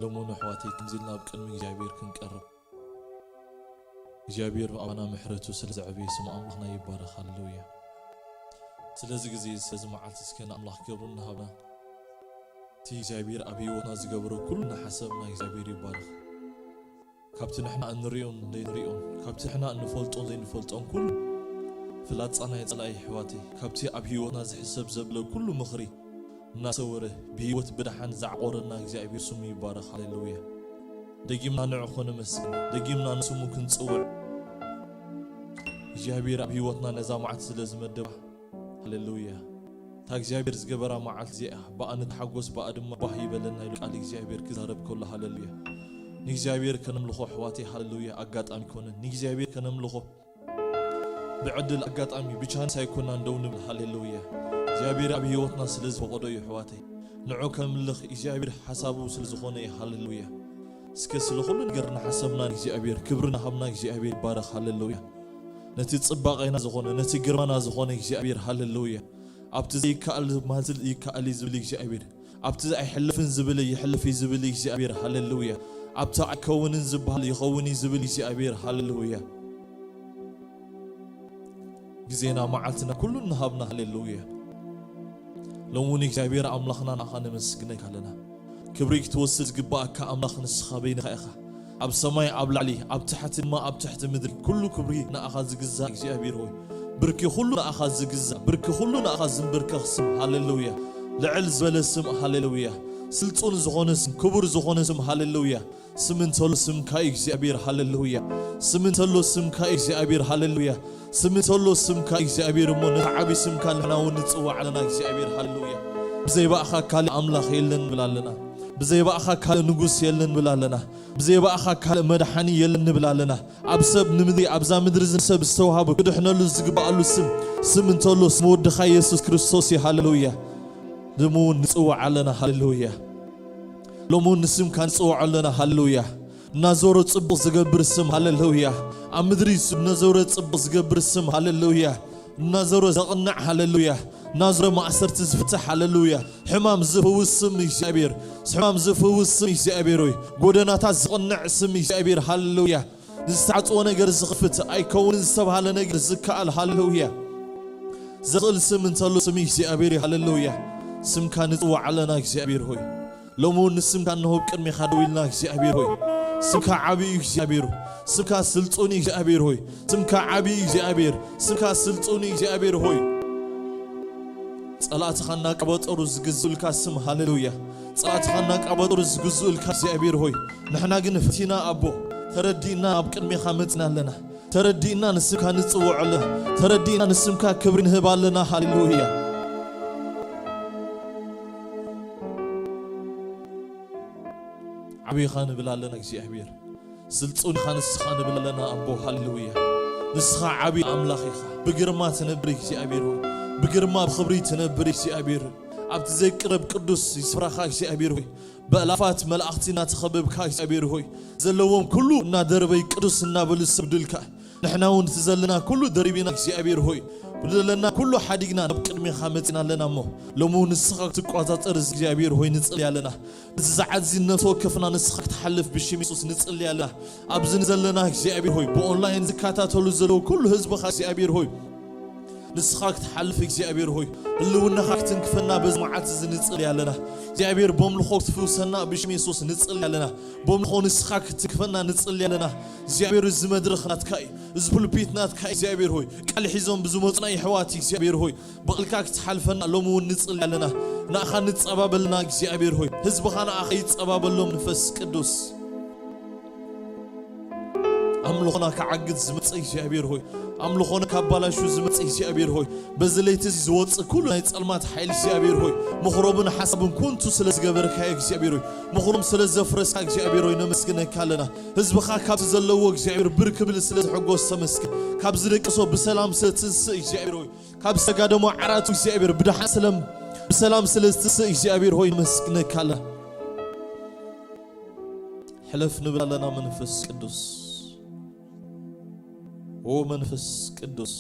ሎሚ እውን ኣሕዋተይ ከምዚ ኢልና ኣብ ቅድሚ እግዚኣብሔር ክንቀርብ እግዚኣብሔር ብኣባና ምሕረቱ ስለ ዘዕበየ ስም ኣምላኽና ይባረኽ። ሃሌሉያ። ስለዚ ግዜ ስለዚ መዓልቲ እስከ ንኣምላኽ ክብሪ እናሃብና እቲ እግዚኣብሔር ኣብ ህይወትና ዝገበሮ ኩሉ እናሓሰብና እግዚኣብሔር ይባረኽ። ካብቲ ንሕና እንሪኦን ዘይንሪኦን ካብቲ ንሕና እንፈልጦን ዘይንፈልጦን ኩሉ ፍላጻ ናይ ጸላኢ ኣሕዋተይ ካብቲ ኣብ ህይወትና ዝሕሰብ ዘብለ ኩሉ ምኽሪ እናሰወረ ብህይወት ብደሓን ዘዕቆረና እግዚኣብሔር ስሙ ይባረኽ። ሃሌሉያ። ደጊምና ንዑ ከነመስግን ደጊምና ንስሙ ክንጽውዕ እግዚኣብሔር ኣብ ህይወትና ነዛ መዓልቲ ስለ ዝመደባ ሃሌሉያ። እታ እግዚኣብሔር ዝገበራ መዓልቲ እዚኣ ብኣ ንተሓጎስ ብኣ ድማ ባህ ይበለና ኢሉ ቃል እግዚኣብሔር ክዛረብ ከሎ ሃሌሉያ። ንእግዚኣብሔር ከነምልኾ ኣሕዋተይ ሃሌሉያ ኣጋጣሚ ኣይኮነን። ንእግዚኣብሔር ከነምልኾ ብዕድል ኣጋጣሚ ብቻንስ ኣይኮናን ደው ንብል። ሃሌሉያ። እግዚኣብሔር ኣብ ህይወትና ስለ ዝፈቐዶ እዩ ኣሕዋተይ። ንዑ ከምልኽ እግዚኣብሔር ሓሳቡ ስለ ዝኾነ እዩ። ሃሌሉያ። እስከ ስለ ኩሉ ነገር እናሓሰብና እግዚኣብሔር ክብሪ እናሃብና እግዚኣብሔር ይባረኽ። ሃሌሉያ። ነቲ ጽባቐና ዝኾነ ነቲ ግርማና ዝኾነ እግዚኣብሔር ሃሌሉያ። ኣብቲ ዘይከኣል ማዝል ይከኣል እዩ ዝብል እግዚኣብሔር ኣብቲ ኣይሕለፍን ዝብል ይሕልፍ እዩ ዝብል እግዚኣብሔር ሃሌሉያ። ኣብቲ ኣይከውንን ዝበሃል ይኸውን እዩ ዝብል እግዚኣብሔር ሃሌሉያ። ግዜና መዓልትና ኩሉ እናሃብና ሃሌሉያ። ሎሚ እውን እግዚኣብሔር ኣምላኽና ንኣኻ ነመስግነካ ኣለና። ክብሪ ክትወስድ ዝግባኣካ ኣምላኽ ንስኻ በይንኻ ኢኻ። ኣብ ሰማይ ኣብ ላዕሊ ኣብ ታሕቲ ድማ ኣብ ትሕቲ ምድሪ ኩሉ ክብሪ ንኣኻ ዝግዛእ እግዚኣብሔር ሆይ ብርኪ ኩሉ ንኣኻ ዝግዛእ ብርኪ ኩሉ ንኣኻ ዝንብርከኽ ስም ሃሌሉያ። ልዕል ዝበለ ስም ሃሌሉያ። ስልጡን ዝኾነ ስም ክቡር ዝኾነ ስም ሃሌሉያ። ስም እንተሎ ስምካ እግዚኣብሔር ሃሌሉያ። ስም እንተሎ ስምካ እግዚኣብሔር ሃሌሉያ። ስም እንተሎ ስምካ እግዚኣብሔር እሞ ነቲ ዓብዪ ስምካ ንሕና እውን ንጽዋዕ ኣለና እግዚኣብሔር ሃሌሉያ። ብዘይ ባእኻ ካልእ ኣምላኽ የለን ንብል ኣለና። ብዘይ ባእኻ ካልእ ንጉስ የለን ንብል ኣለና። ብዘይ ባእኻ ካልእ መድሓኒ የለን ንብል ኣለና። ኣብ ሰብ ንምድሪ ኣብዛ ምድሪ እዚ ንሰብ ዝተዋህበ ክድሕነሉ ዝግባኣሉ ስም ስም እንተሎ ስም ወድኻ የሱስ ክርስቶስ እዩ። ሃሌሉያ። ሎሚ እውን ንጽውዕ ኣለና። ሃሌሉያ። ሎሚ እውን ንስምካ ንጽውዕ ኣለና። ሃሌሉያ። እናዞረ ጽቡቕ ዝገብር ስም ሃሌሉያ። ኣብ ምድሪ እናዞረ ጽቡቕ ዝገብር ስም ሃሌሉያ። እናዞረ ዘቕንዕ ሃሌሉያ። እናዞረ ማእሰርቲ ዝፍትሕ ሃሌሉያ። ሕማም ዝፍውስ ስም እግዚኣብሔር ሕማም ዝፍውስ ስም እግዚኣብሔር ሆይ ጎደናታት ዝቕንዕ ስም እግዚኣብሔር ሃሌሉያ። ንዝተዓጽወ ነገር ዝኽፍት ኣይከውንን ዝተባሃለ ነገር ዝከኣል ሃሌሉያ። ዝኽእል ስም እንተሎ ስም እግዚኣብሔር እዩ። ሃሌሉያ። ስምካ ንጽዋዕ ኣለና እግዚኣብሔር ሆይ ሎሚ እውን ንስምካ እንሆ ቅድሜኻ ደው ኢልና እግዚኣብሔር ሆይ ስምካ ዓብዪ እዩ እግዚኣብሔር ስምካ ስልጡን እዩ እግዚኣብሔር ሆይ ስምካ ዓብዪ እዩ እግዚኣብሔር ስምካ ስልጡን እዩ እግዚኣብሔር ሆይ ጸላእትኻ እናቀበጠሩ ዝግዝኡልካ ስም ሃሌሉያ። ጸላእትኻ እናቀበጠሩ ዝግዝኡልካ እግዚኣብሔር ሆይ ንሕና ግን ፍቲና ኣቦ ተረዲእና ኣብ ቅድሜኻ መጽና ኣለና። ተረዲእና ንስምካ ንጽውዕ ኣለና። ተረዲእና ንስምካ ክብሪ ንህብ ኣለና። ሃሌሉያ። ዓብኻ ንብል ኣለና እግዚኣብሔር። ስልጡን ኢኻ ንስኻ ንብል ኣለና ኣቦ። ሃሌሉያ። ንስኻ ዓብዪ ኣምላኽ ኢኻ። ብግርማ ትነብር እግዚኣብሔር ሆይ። ብግርማ ብኽብሪ ትነብር እግዚኣብሔር። ኣብቲ ዘይቅረብ ቅዱስ ስፍራኻ እግዚኣብሔር ሆይ። ብኣላፋት መላእኽቲ እናተኸበብካ እግዚኣብሔር ሆይ። ዘለዎም ኩሉ እናደረበይ ቅዱስ እናበሉ ዝሰግዱልካ። ንሕና እውን እቲ ዘለና ኩሉ ደሪቢና እግዚኣብሔር ሆይ። ዘለና ኩሉ ሓዲግና ናብ ቅድሜኻ መጺና ኣለና እሞ። ሎሚ እውን ንስኻ ክትቆጻጸር እግዚኣብሔር ሆይ ንጽሊ ኣለና። በዚ ሰዓት እዚ ነፍሲ ወከፍና ንስኻ ክትሓልፍ ብሽም የሱስ ንጽሊ ኣለና። ኣብዚ ንዘለና እግዚኣብሔር ሆይ ብኦንላይን ዝከታተሉ ዘለዉ ኩሉ ህዝብኻ እግዚኣብሔር ሆይ ንስኻ ክትሓልፍ እግዚኣብሔር ሆይ ህልውናኻ ክትንክፈና በዚ መዓልቲ እዚ ንጽሊ ኣለና። እግዚኣብሔር በምልኾ ክትፍውሰና ብሽም የሱስ ንጽሊ ኣለና። በምልኾ ንስኻ ክትንክፈና ንጽሊ ኣለና። እግዚኣብሔር እዚ መድረኽ ናትካ እዩ። እዚ ፑልፒት ናትካ እዩ እግዚኣብሔር ሆይ ቃል ሒዞም ብዝመፁና ይሕዋት እግዚኣብሔር ሆይ ብቕልካ ክትሓልፈና ሎሚ እውን ንጽሊ ኣለና። ንኣኻ ንጸባበልና እግዚኣብሔር ሆይ ህዝብኻ ንኣኻ ይጸባበሎም መንፈስ ቅዱስ። ኣምልኾና ክዓግት ዝመጽእ እግዚኣብሔር ሆይ ኣምልኾና ካባላሹ ዝመጽእ እግዚኣብሔር ሆይ በዚ ለይቲ እዚ ዝወጽእ ኩሉ ናይ ጸልማት ሓይሊ እግዚኣብሔር ሆይ ምኽሮብን ሓሳብን ኮንቱ ስለ ዝገበርካዮ እግዚኣብሔር ሆይ ምኽሮም ስለ ዘፍረስካ እግዚኣብሔር ሆይ ነመስግነካ ኣለና ህዝብኻ ካብዚ ዘለዎ እግዚኣብሔር ብር ክብል ስለ ዝሕጎስ ተመስገን ካብዚ ደቅሶ ብሰላም ስለ ትንስእ እግዚኣብሔር ሆይ ካብ ዝተጋደሞ ዓራቱ እግዚኣብሔር ብድሓን ስለም ብሰላም ስለ ዝትንስእ እግዚኣብሔር ሆይ ነመስግነካ ኣለና ሕለፍ ንብል ኣለና መንፈስ ቅዱስ ኦ መንፈስ ቅዱስ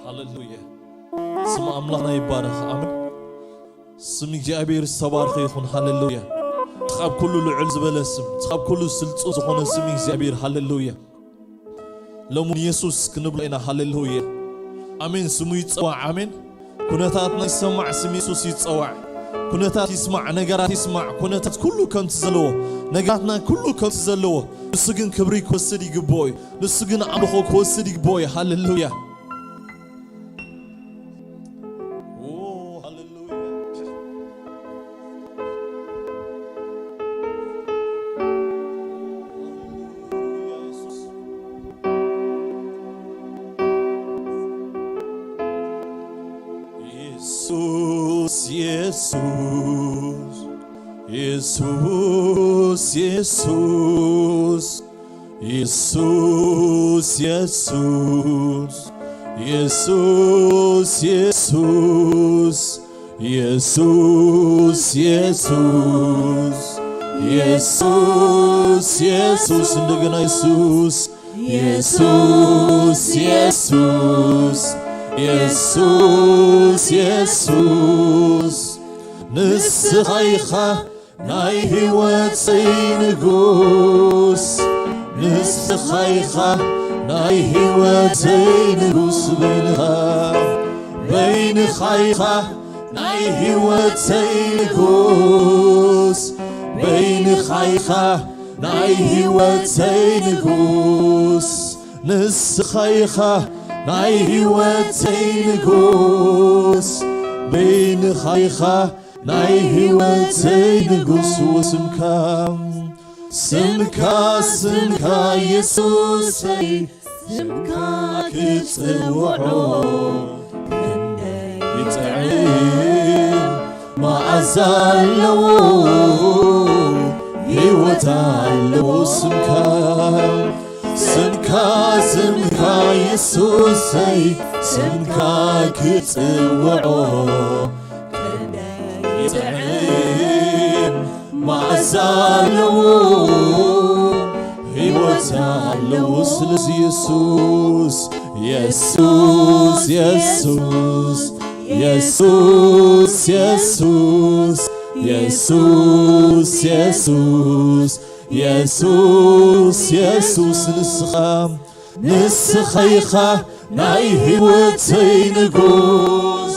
ሃሌሉያ ስም ኣምላኽና ይባረኽ ኣሜን ስም እግዚኣብሔር ዝተባረኸ ይኹን። ሃሌሉያ። ካብ ኩሉ ልዑል ዝበለ ስም፣ ካብ ኩሉ ስልጡን ዝኾነ ስም እግዚኣብሔር። ሃሌሉያ። ሎሙን የሱስ ክንብሎ ኢና። ሃሌሉያ። ኣሜን። ስሙ ይጸዋዕ። ኣሜን። ኩነታትና ይሰማዕ፣ ስም የሱስ ይጸዋዕ። ኩነታት ይስማዕ፣ ነገራት ይስማዕ። ኩነታት ኩሉ ከምቲ ዘለዎ፣ ነገራትና ኩሉ ከምቲ ዘለዎ፣ ንሱ ግን ክብሪ ክወስድ ይግብኦ እዩ። ንሱ ግን ኣምልኾ ክወስድ ይግብኦ እዩ። ሃሌሉያ። ኦ፣ ሃሌሉያ። የሱስ፣ የሱስ፣ የሱስ፣ የሱስ፣ የሱስ፣ የሱስ፣ የሱስ፣ የሱስ፣ የሱስ፣ የሱስ፣ የሱስ፣ እንደገና የሱስ፣ የሱስ፣ የሱስ፣ የሱስ፣ የሱስ፣ ንስኻ ኢኻ ናይ ህይወተይ ንጉስ፣ ንስኻ ኢኻ ናይ ህይወተይ ንጉስ፣ በይንኻ፣ በይንኻ ኢኻ ናይ ህይወተይ ንጉስ፣ በይንኻ ኢኻ ናይ ህይወተይ ንጉስ፣ ንስኻ ኢኻ ናይ ህይወተይ ንጉስ፣ በይንኻ ኢኻ ናይ ህይወተይ ንጉስ። ወስምካ፣ ስምካ፣ ስምካ የሱሰይ፣ ስምካ ክጽውዖ ክንደይ ይጥዕም፣ መዓዛ ኣለዎ፣ ህይወት ኣለዎ ስምካ። ስምካ፣ ስምካ የሱሰይ፣ ስምካ ክጽውዖ ይጥዕም፣ መዓዛ ኣለዎ፣ ህይወት ኣለዎ። ስለዚ የሱስ፣ የሱስ፣ የሱስ፣ የሱስ፣ የሱስ፣ የሱስ፣ የሱስ፣ የሱስ፣ የሱስ፣ ንስኻ፣ ንስኻ ኢኻ ናይ ህይወተይ ንጉስ፣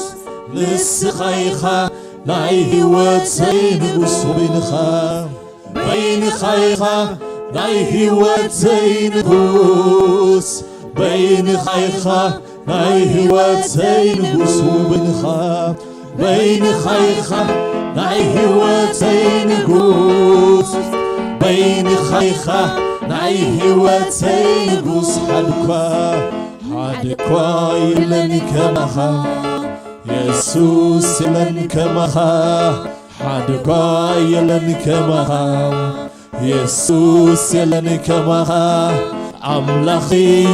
ንስኻ ኢኻ ናይ ህይወተይ ንጉስ። በይንኻ፣ በይንኻ ኢኻ ናይ ህይወተይ ንጉስ፣ በይንኻ ኢኻ ናይ ህይወተይ ንጉስ። በይንኻ፣ በይንኻ ኢኻ ናይ ህይወተይ ንጉስ፣ በይንኻ ኢኻ ናይ ህይወተይ ንጉስ። ሓድኳ፣ ሓድኳ የለን ከማኻ፣ የሱስ የለን ከማኻ፣ ሓድኳ የለን ከማኻ፣ የሱስ የለን ከማኻ፣ ኣምላኽ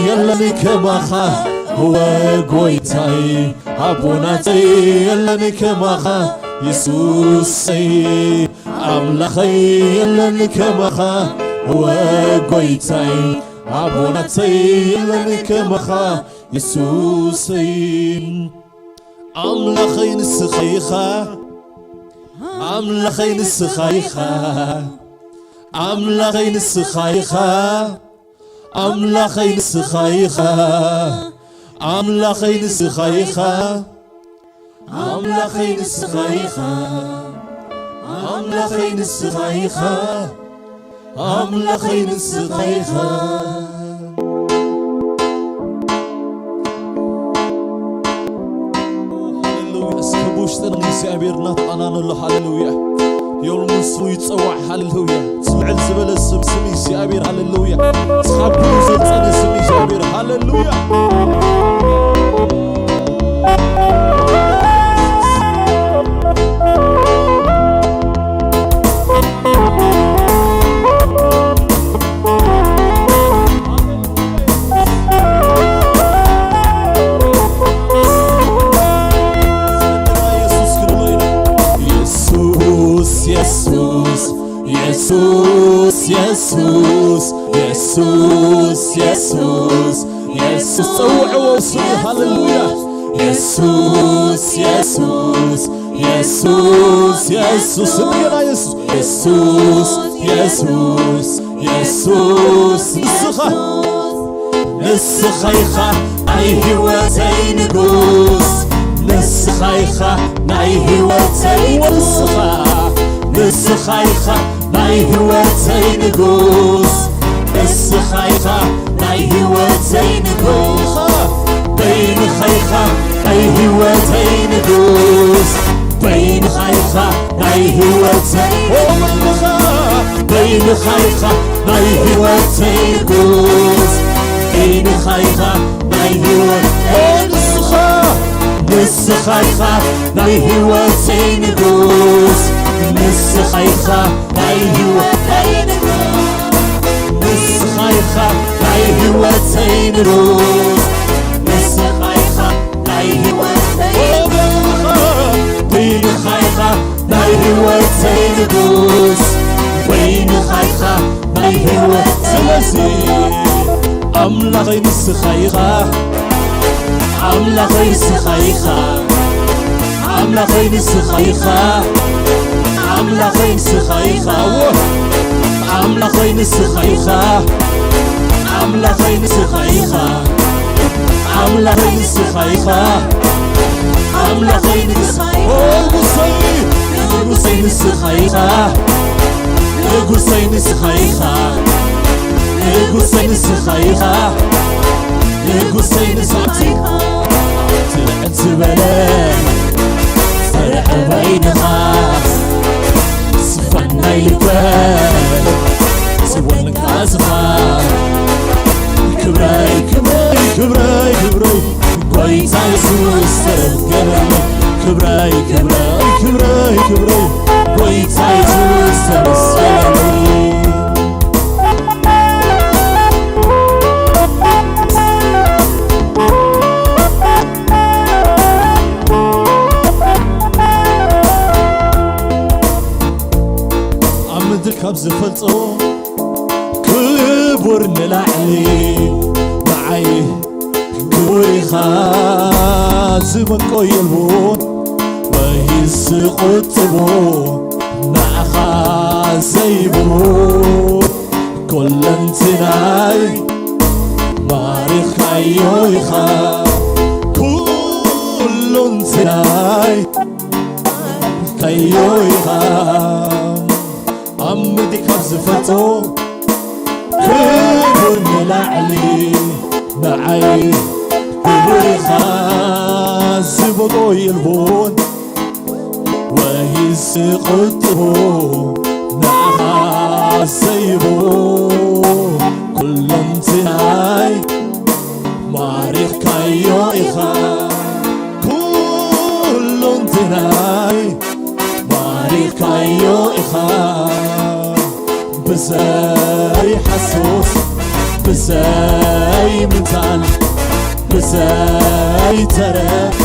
የለን ከማኻ፣ እወ ጎይታይ ኣቦናተይ የለን ከማኻ፣ የሱሰይ ኣምላኸይ የለን ከማኻ፣ እወ ጎይታይ ኣቦናተይ የለን ከማኻ፣ የሱሰይ። ኣምላኸይ ንስኻ ኢኻ፣ ኣምላኸይ ንስኻ ኢኻ፣ ኣምላኸይ ንስኻ ኢኻ፣ ኣምላኸይ ንስኻ ኢኻ፣ ኣምላኸይ ንስኻ ኢኻ፣ ኣምላኸይ ንስኻ ኢኻ፣ ኣምላኸይ ንስኻ ኢኻ። ኣምላኸይ ንስኻ ኢኻ። ሃሌሉያ። እስከ ብውሽጥና ንእግዚኣብሔር እናተቐናነሎ፣ ሃሌሉያ። የውልሙ ስሙ ይጸዋዕ፣ ሃሌሉያ። እቲ ልዕል ዝበለ ስም፣ ስም እግዚኣብሔር፣ ሃሌሉያ። እቲ ካብ ኩሉ ዝጸነ ስም እግዚኣብሔር፣ ሃሌሉያ። የሱስ፣ የሱስ፣ የሱስ፣ የሱስ፣ የሱስ፣ የሱስ፣ የሱስ፣ የሱስ፣ ጸውዕዎ ስሙ። ሃሌሉያ። የሱስ የሱስ የሱስ የሱስ ስም ጌታ የሱስ የሱስ የሱስ የሱስ ንስኻ ንስኻ ኢኻ ናይ ህይወተይ ንጉስ ንስኻ ኢኻ ናይ ህይወተይ ንስኻ ንስኻ ኢኻ ናይ ህይወተይ ንጉስ ንስኻ ኢኻ ናይ ህይወተይ ንጉስ በይንኻ ኢኻ ናይ ህይወተይ ንጉስ በይንኻ ኢኻ ናይ ህይወተይ በይንኻ በይንኻ ኢኻ ናይ ህይወተይ ንጉስ በይንኻ ኢኻ ናይ ህይወተይ ንስኻ ንስኻ ኢኻ ናይ ህይወተይ ንጉስ ንስኻ ኢኻ ናይ ህይወተይ ንጉስ ንስኻ ኢኻ ናይ ህይወተይ ንጉስ ንስኻ ኢኻ ናይ ህይወተይ ንጉስ በይንኻ ኢኻ ናይ ህይወተይ ንጉስ በይንኻ ኢኻ ናይ ህይወት ስለዚ ኣምላኸይ ንስኻ ኢኻ ኣምላኸይ ንስኻ ኢኻ ኣምላኸይ ንስኻ ኢኻ ኣምላኸይ ንስኻ ኢኻ ኣምላኸይ ንስኻ ኢኻ ኣምላኸይ ንስኻ ኢኻ ኣምላኸይ ንስኻ ኢኻ ኣምላኸይ ንስኻ ኢኻ ንጉሰይ ንስኻ ኢኻ ንጉሰይ ንስኻ ኢኻ ንጉሰይ ንስኻ ኢኻ ንጉሰይ ንስኻ ኢኻ ትልዕል ዝበለ ዝተርዐ በይንኻ ስፋናይ ልበ ስወንካ ስፋ ክብረይ ክብረይ ክብረይ ክብረይ ጎይታ የሱስ ተመስገነሉ ክብረይ ክብረይ ክብረይ ክብረይ ጎይታ የሱስ ተመስገነሉ ኣብ ምድሪ ካብ ዝፈልጦ ክቡር ንላዕሊ ንዓይ ክቡር ኢኻ ዝመቆ የልቦን ወይ ዝቁጥቦ ንዓኻ ዘይብሉ ኮለንትናይ ማሪኽካዮ ኢኻ ኩለንትናይ ካዮ ኢኻ ኣብ ምድሪ ካብ ዝፈልጦ ክቡር ንላዕሊ ንዓይ ክቡር ኢኻ ዝበቆ የልቦን ወይ ዝቁጥቦ ንዓኻ ዘይቦ ኩለንትናይ ማሪኽካዮ ኢኻ ኩለንትናይ ማሪኽካዮ ኢኻ ብዘይ ሓሶት ብዘይ ምንታል ብዘይ ተረፍ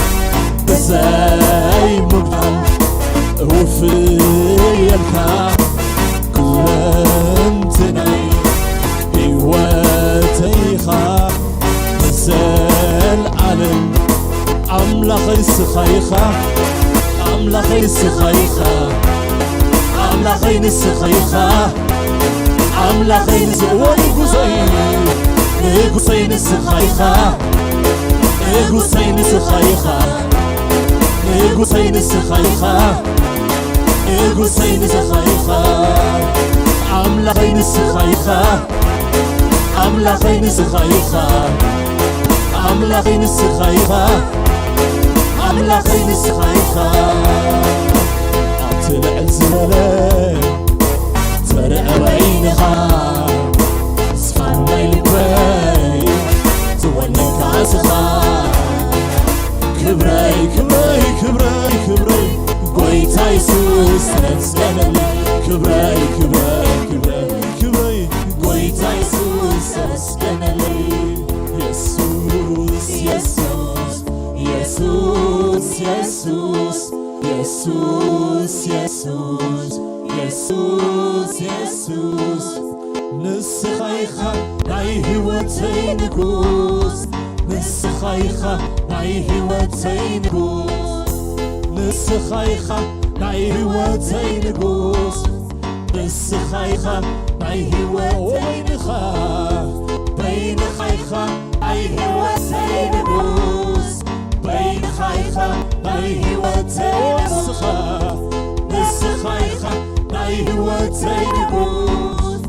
ብዘይ ምጉዳል እውፍየልካ ኩለንትናይ ህይወተይኻ ንዘልዓለም ኣምላኸይ ንስኻ ኢኻ ኣምላኸይ ንስኻ ኢኻ ኣምላኸይ ንስኻ ኢኻ ኣምላኸይ ንስኻ ንጉሰይ ንጉሰይ ንስኻ ኢኻ ንጉሰይ ንስኻ ኢኻ ንጉሰይ ንስኻ ኢኻ ንጉሰይ ንስኻ ኢኻ ኣምላኸይ ንስኻ ኢኻ ኣምላኸይ ንስኻ ኢኻ ኣምላኸይ ንስኻ ኢኻ ኣምላኸይ ንስኻ ኢኻ ኣብቲ ልዕል ዝበለ ተርአ በይንኻ ስፋን ናይ ልበይ ትወነካ ስኻ ክብረይ ክብረይ ክብረይ ክብረይ ጎይታ የሱስ ተመስገነሉ ክብረይ ክብረይ ክብረይ ክብረይ ጎይታ የሱስ ተመስገነሉ የሱስ የሱስ የሱስ የሱስ የሱስ የሱስ የሱስ የሱስ ንስኻ ኢኻ ናይ ህይወተይ ንጉስ ንስኻ ኢኻ ናይ ህይወተይ ንጉስ፣ ንስኻ ኢኻ ናይ ህይወተይ ንጉስ፣ ንስኻ ኢኻ ናይ ህይወተይ በይንኻ፣ በይንኻ ኢኻ ናይ ህይወተይ ንጉስ፣ በይንኻ ኢኻ ናይ ህይወተይ ንስኻ፣ ንስኻ ኢኻ ናይ ህይወተይ ንጉስ፣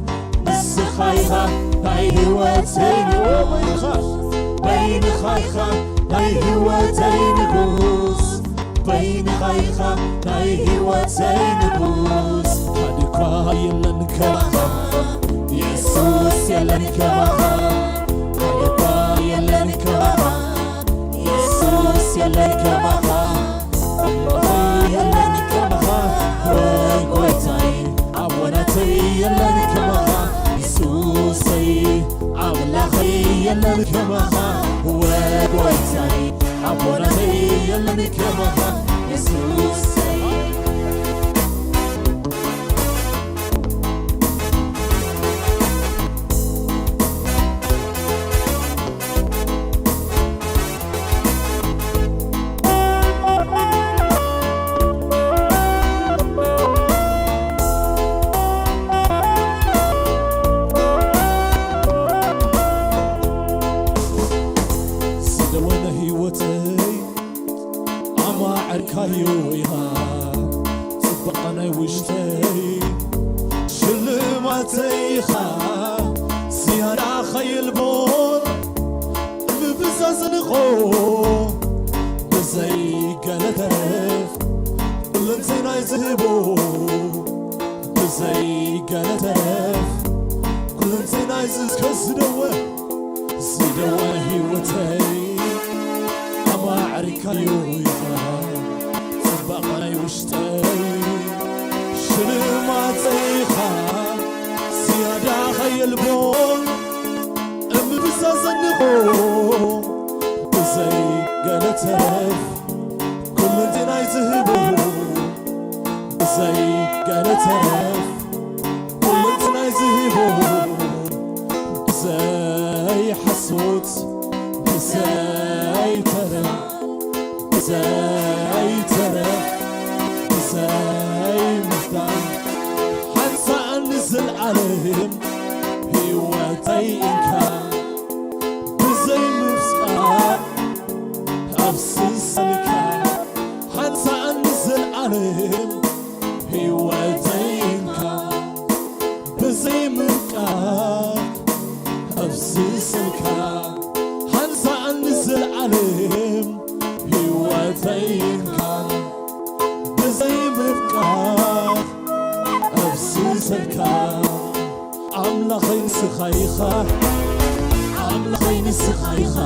ንስኻ ኢኻ ናይ ህይወተይ ንጉስ፣ በይንኻ ኢኻ ናይ ህይወተይ ንጉስ፣ በይንኻ ኢኻ ናይ ህይወተይ ንጉስ። ሓደ እኳ የለን ከማኻ፣ የሱስ የለን ከማኻ፣ ሓደ እኳ የለን ከማኻ፣ የሱስ የለን ከማኻ፣ ኣምላኸይ የለን ከማኻ፣ ወይ ጎይታይ ኣቦናተይ የለን ከማኻ፣ የሱሰይ ኣምላኸይ የለን ከማኻ፣ ወይ ጎይታይ ኣቦናተይ የለን ከማኻ፣ የሱሰይ። ዝደወነ ህይወተይ ኣማዕርካዮ ኢኻ፣ ጽባቐ ናይ ውሽተይ ሽልማተይ ኢኻ፣ ዝያዳ ኸየልቦን ምብዛዝንኾ ብዘይ ገለ ተረፍ ኩለንተናይ ዝህቦ፣ ብዘይ ገለ ተረፍ ኩለንተናይ ዝከስደወ ዝደወ ህይወተይ ኣማዕሪካዮ ኢኻ፣ ጽባቐ ናይ ውሽጠይ ሽልማተይ ኢኻ፣ ዝያዳ ኸየልቦን እምብዛ ዘንኾ ብዘይ ገለ ተረፍ ኩለንተናይ ዝህቦ፣ ብዘይ ገለ ተረፍ ኩለንተናይ ዝህቦ፣ ብዘይ ሓሶት ብዘይ ተረፍ፣ ብዘይ ተረፍ ብዘይ ምፍታን፣ ሓንሳእን ንዘለኣለም ህይወተይ ኢንካ፣ ብዘይ ምፍሳን ኣፍስሰልካ፣ ሓንሳእን ንዘለኣለም ህይወተይ ኢንካ፣ ብዘይ ምንቃፍ ኣፍስሰልካ፣ ሓንሳእን ንዘለኣለም ህይወተይ ኢንካ፣ ብዘይ ምንቃፍ ኣፍስሰልካ። ኣምላኸይ ንስኻ ኢኻ፣ ኣምላኸይ ንስኻ ኢኻ፣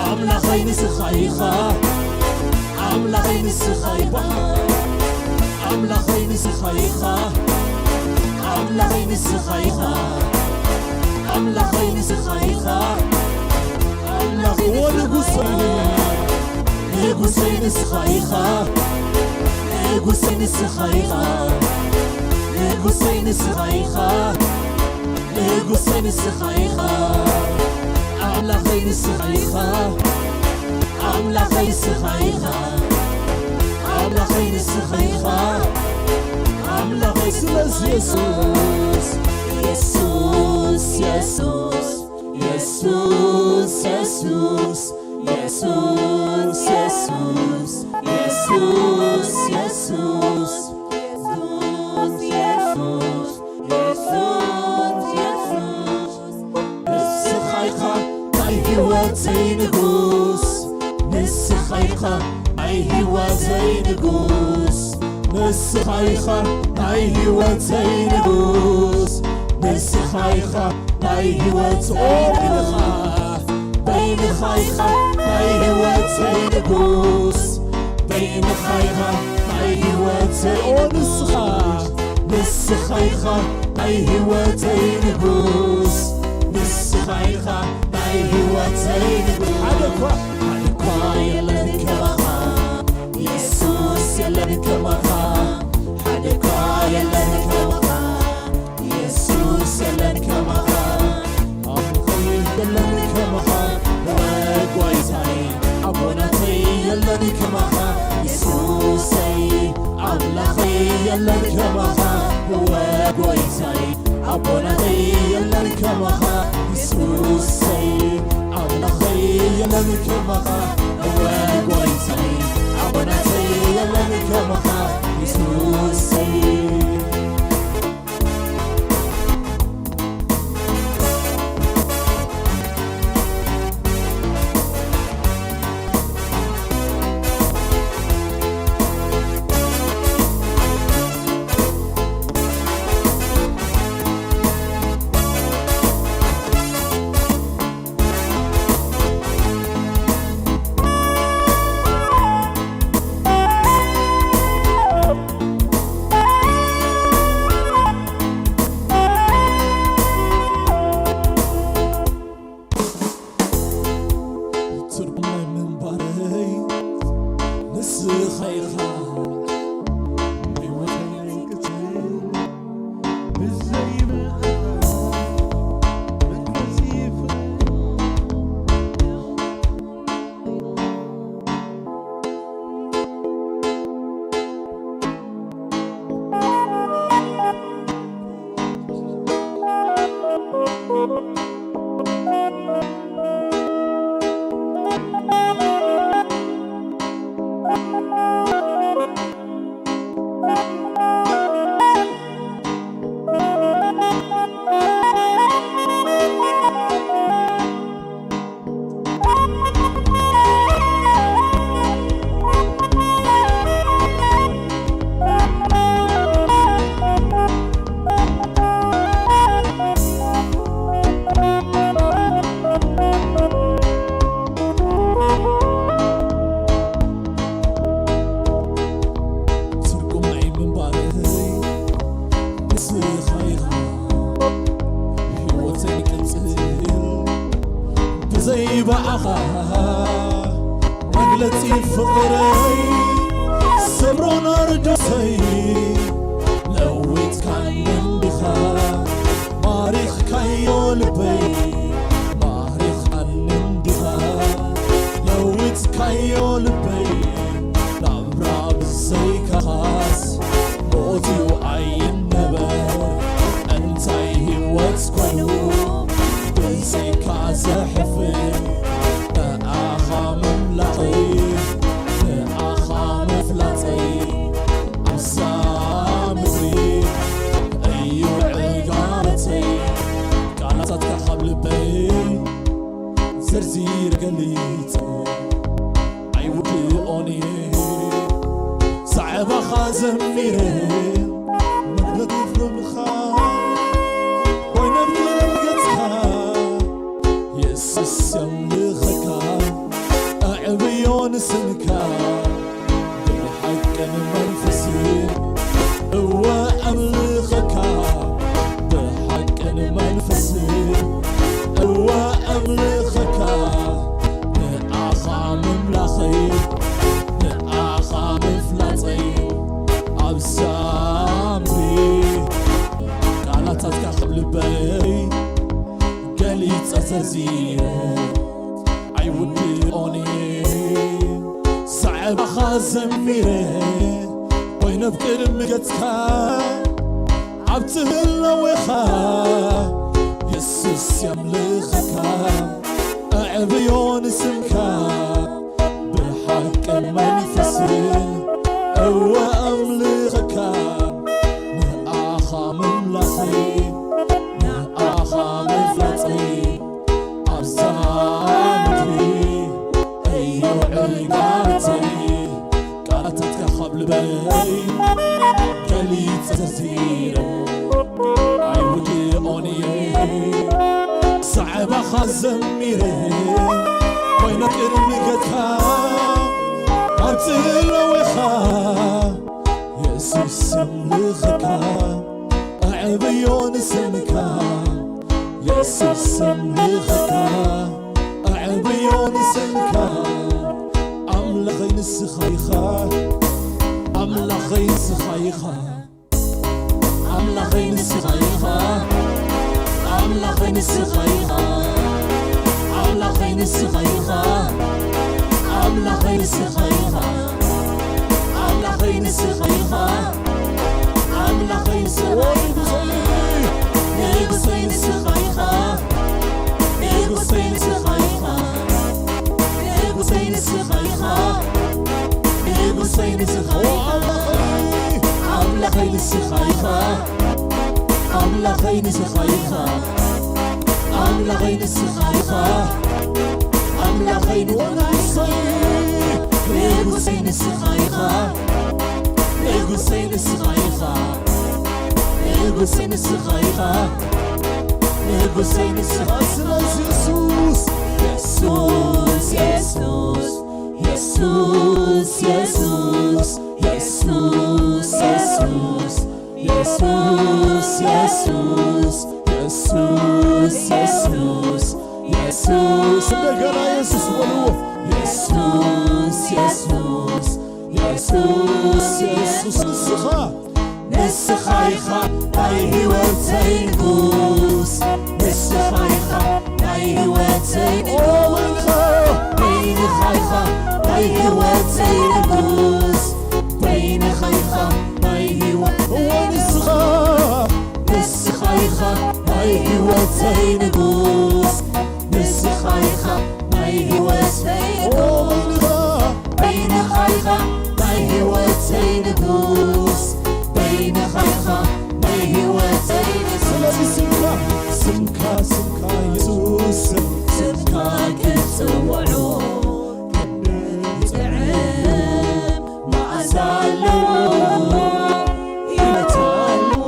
ኣምላኸይ ንስኻ ኢኻ፣ ኣምላኸይ ንስኻ ኢኻ፣ ኣምላኸይ ንስኻ ኢኻ፣ ኣምላኸይ ንስኻ ኢኻ፣ ኣምላኸይ ንስኻ ኢኻ፣ ኣምላኸይ ንስኻ ኢኻ። ንጉሰይ ንስኻ ኢኻ፣ ንጉሰይ ንስኻ ኢኻ፣ ንጉሰይ ንስኻ ኢኻ፣ ንጉሰይ ንስኻ ኢኻ፣ ኣምላኸይ ንስኻ ኢኻ፣ ኣምላኸይ ንስኻ ኢኻ፣ ኣምላኸይ ንስኻ ኢኻ፣ ኣምላኸይ። ስለዚ የሱስ፣ የሱስ፣ የሱስ፣ የሱስ፣ የሱስ፣ የሱስ፣ የሱስ፣ የሱስ፣ የሱስ፣ የሱስ፣ የሱስ፣ የሱስ፣ ንስኻ ኢኻ ናይ ህይወተይ ንጉስ፣ ንስኻ ኢኻ ናይ ህይወተይ ንጉስ፣ ንስኻ ኢኻ ናይ ህይወተይ ንጉስ፣ ንስኻ ኢኻ ናይ ህይወት ኦንኻ፣ በይንኻ ኢኻ ናይ ህይወተይ ንጉስ፣ በይንኻ ኢኻ ናይ ህይወተይ ኦ ንስኻ፣ ንስኻ ኢኻ ናይ ህይወተይ ንጉስ፣ ንስኻ ኢኻ ናይ ህይወተይ ንጉስ። ሓደ እኳ፣ ሓደ እኳ የለን ከማኻ፣ የሱስ የለን ከማኻ፣ ሓደ እኳ የለን ከማኻ፣ የሱስ የለን ከማኻ፣ ኣምላኸይ የለን ከማኻ፣ የለን ከማኻ እወ ጎይታይ ኣቦናተይ የለን ከማኻ የሱሰይ ኣምላኸይ የለን ከማኻ እወ ጎይታይ ኣቦናተይ የለን ከማኻ የሱሰይ። ትርጉም ናይ ምንባረይ ንስኻ ኢኻ። ህይወተይ ክትብል ብዘይ ብኣኻ መንፈስ ይፍቕር። ትርጉም ናይ ምንባረይ ንስኻ ኢኻ። ህይወተይ ክጽል ብዘይ ብኣኻ መግለጺ ፍቕረይ ሰብሮ ናርዶሰይ ለዊጥካኒ እንዲኻ ማሪኽካዮ ልበይ ማሪኽካኒ እንዲኻ ለዊጥካዮ ልበይ ናብራ ብዘይካኻስ ሞት እዩ ኣይነበር እንታይ ህይወት ኮይኑ ብዘይካ ዘሕፍር ንኣኻ ምምላኸይ ንኣኻ ምፍላጠይ ኣብዛ ምድሪ እዩ ዕጋበተይ ቃላታትካ ካብ ልበይ ዘርዚር ገሊጸ ኣይውድኦን እየ ዛዕባኻ ዘሚረ መግለጺ ፍቕርኻ ኮይነ ብገጽካ የሱስ የምልኸካ ኣዕብዮ ንስምካ ብሓቅን መንፈስን እወ ኣምልኸካ ብሓቅን መንፈስን እወ ኣምልኸካ ንኣኻ ምምላኸይ ንኣኻ ምፍላጠይ ኣብዛ ምድሪ ቃላታትካ ካብ ልበይ ገሊጸ ዘርዚረ ኣይውድኦን እየ ዛዕባኻ ዘሚረ ኮይነ ኣብ ቅድሚ ገጽካ ኣብቲ ህላዌኻ የሱስ የምልኸካ ኣዕብዮ ንስምካ ብሓቅን መንፈስን እወ ኣምልኸካ ንኣኻ ምምላኸይ ንኣኻ ምፍላጠይ ኣብዛ ምድሪ እዩ ዕጋበተይ ቃላታትካ ካብ ልበይ ገሊጸ ዘርዚረ ኣይውድኦን እየ ዛዕባኻ ዘሚረ ኮይነ ቅድሚ ገጽካ ኣብቲ ህላዌኻ የሱስ የምልኸካ ኣዕብዮ ንስምካ የሱስ የምልኸካ ኣዕብዮ ንስምካ ኣምላኸይ ንስኻ ኢኻ ኣምላኸይ ንስኻ ኢኻ ኣምላኸይ ንስኻ ኢኻ ኣምላኸይ ንስኻ ኢኻ ኣምላኸይ ንስኻ ኢኻ ኣምላኸይ ንስኻ ኢኻ ኣምላኸይ ንስኻ ኢኻ ንጉሰይ ንስኻ ኢኻ፣ ንጉሰይ ንስኻ ኢኻ፣ ንጉሰይ ንስኻ ኢኻ፣ ንጉሰይ ንስኻ ኢኻ፣ ኣምላኸይ ንስኻ ኢኻ፣ ኣምላኸይ ንስኻ ኢኻ፣ ኣምላኸይ ንስኻ ኢኻ፣ ኣምላኸይ ንወናይሰይ ንጉሰይ ንስኻ ኢኻ። ንጉሰይ ንስኻ ኢኻ፣ ንጉሰይ ንስኻ ኢኻ፣ ንጉሰይ ንስኻ። ስለዚ የሱስ፣ የሱስ፣ የሱስ፣ የሱስ፣ የሱስ፣ የሱስ፣ የሱስ፣ የሱስ፣ የሱስ፣ የሱስ፣ የሱስ፣ የሱስ፣ እንደገና የሱስ በልዎ። የሱስ፣ የሱስ፣ የሱስ፣ የሱስ፣ ንስኻ፣ ንስኻ ኢኻ ናይ ህይወተይ ንጉስ፣ ንስኻ ኢኻ ናይ ህይወተይ ንጉስ፣ በይንኻ ኢኻ ናይ ህይወተይ ንጉስ፣ በይንኻ ኢኻ ናይ ህይወት፣ እወ ንስኻ፣ ንስኻ ኢኻ ናይ ህይወተይ ንጉስ፣ ንስኻ ኢኻ ናይ ህይወተይ ንጉስ፣ በይንኻ ኢኻ ናይ ህይወተይ ንጉስ፣ በይንኻ ኢኻ ናይ ህይወተይ ንጉስ። ስለዚ ስምካ፣ ስምካ፣ ስምካ የሱስ፣ ስምካ ክጽውዖ ይጥዕም፣ መዓዛ ኣለዎ፣ ህይወት ኣለዎ።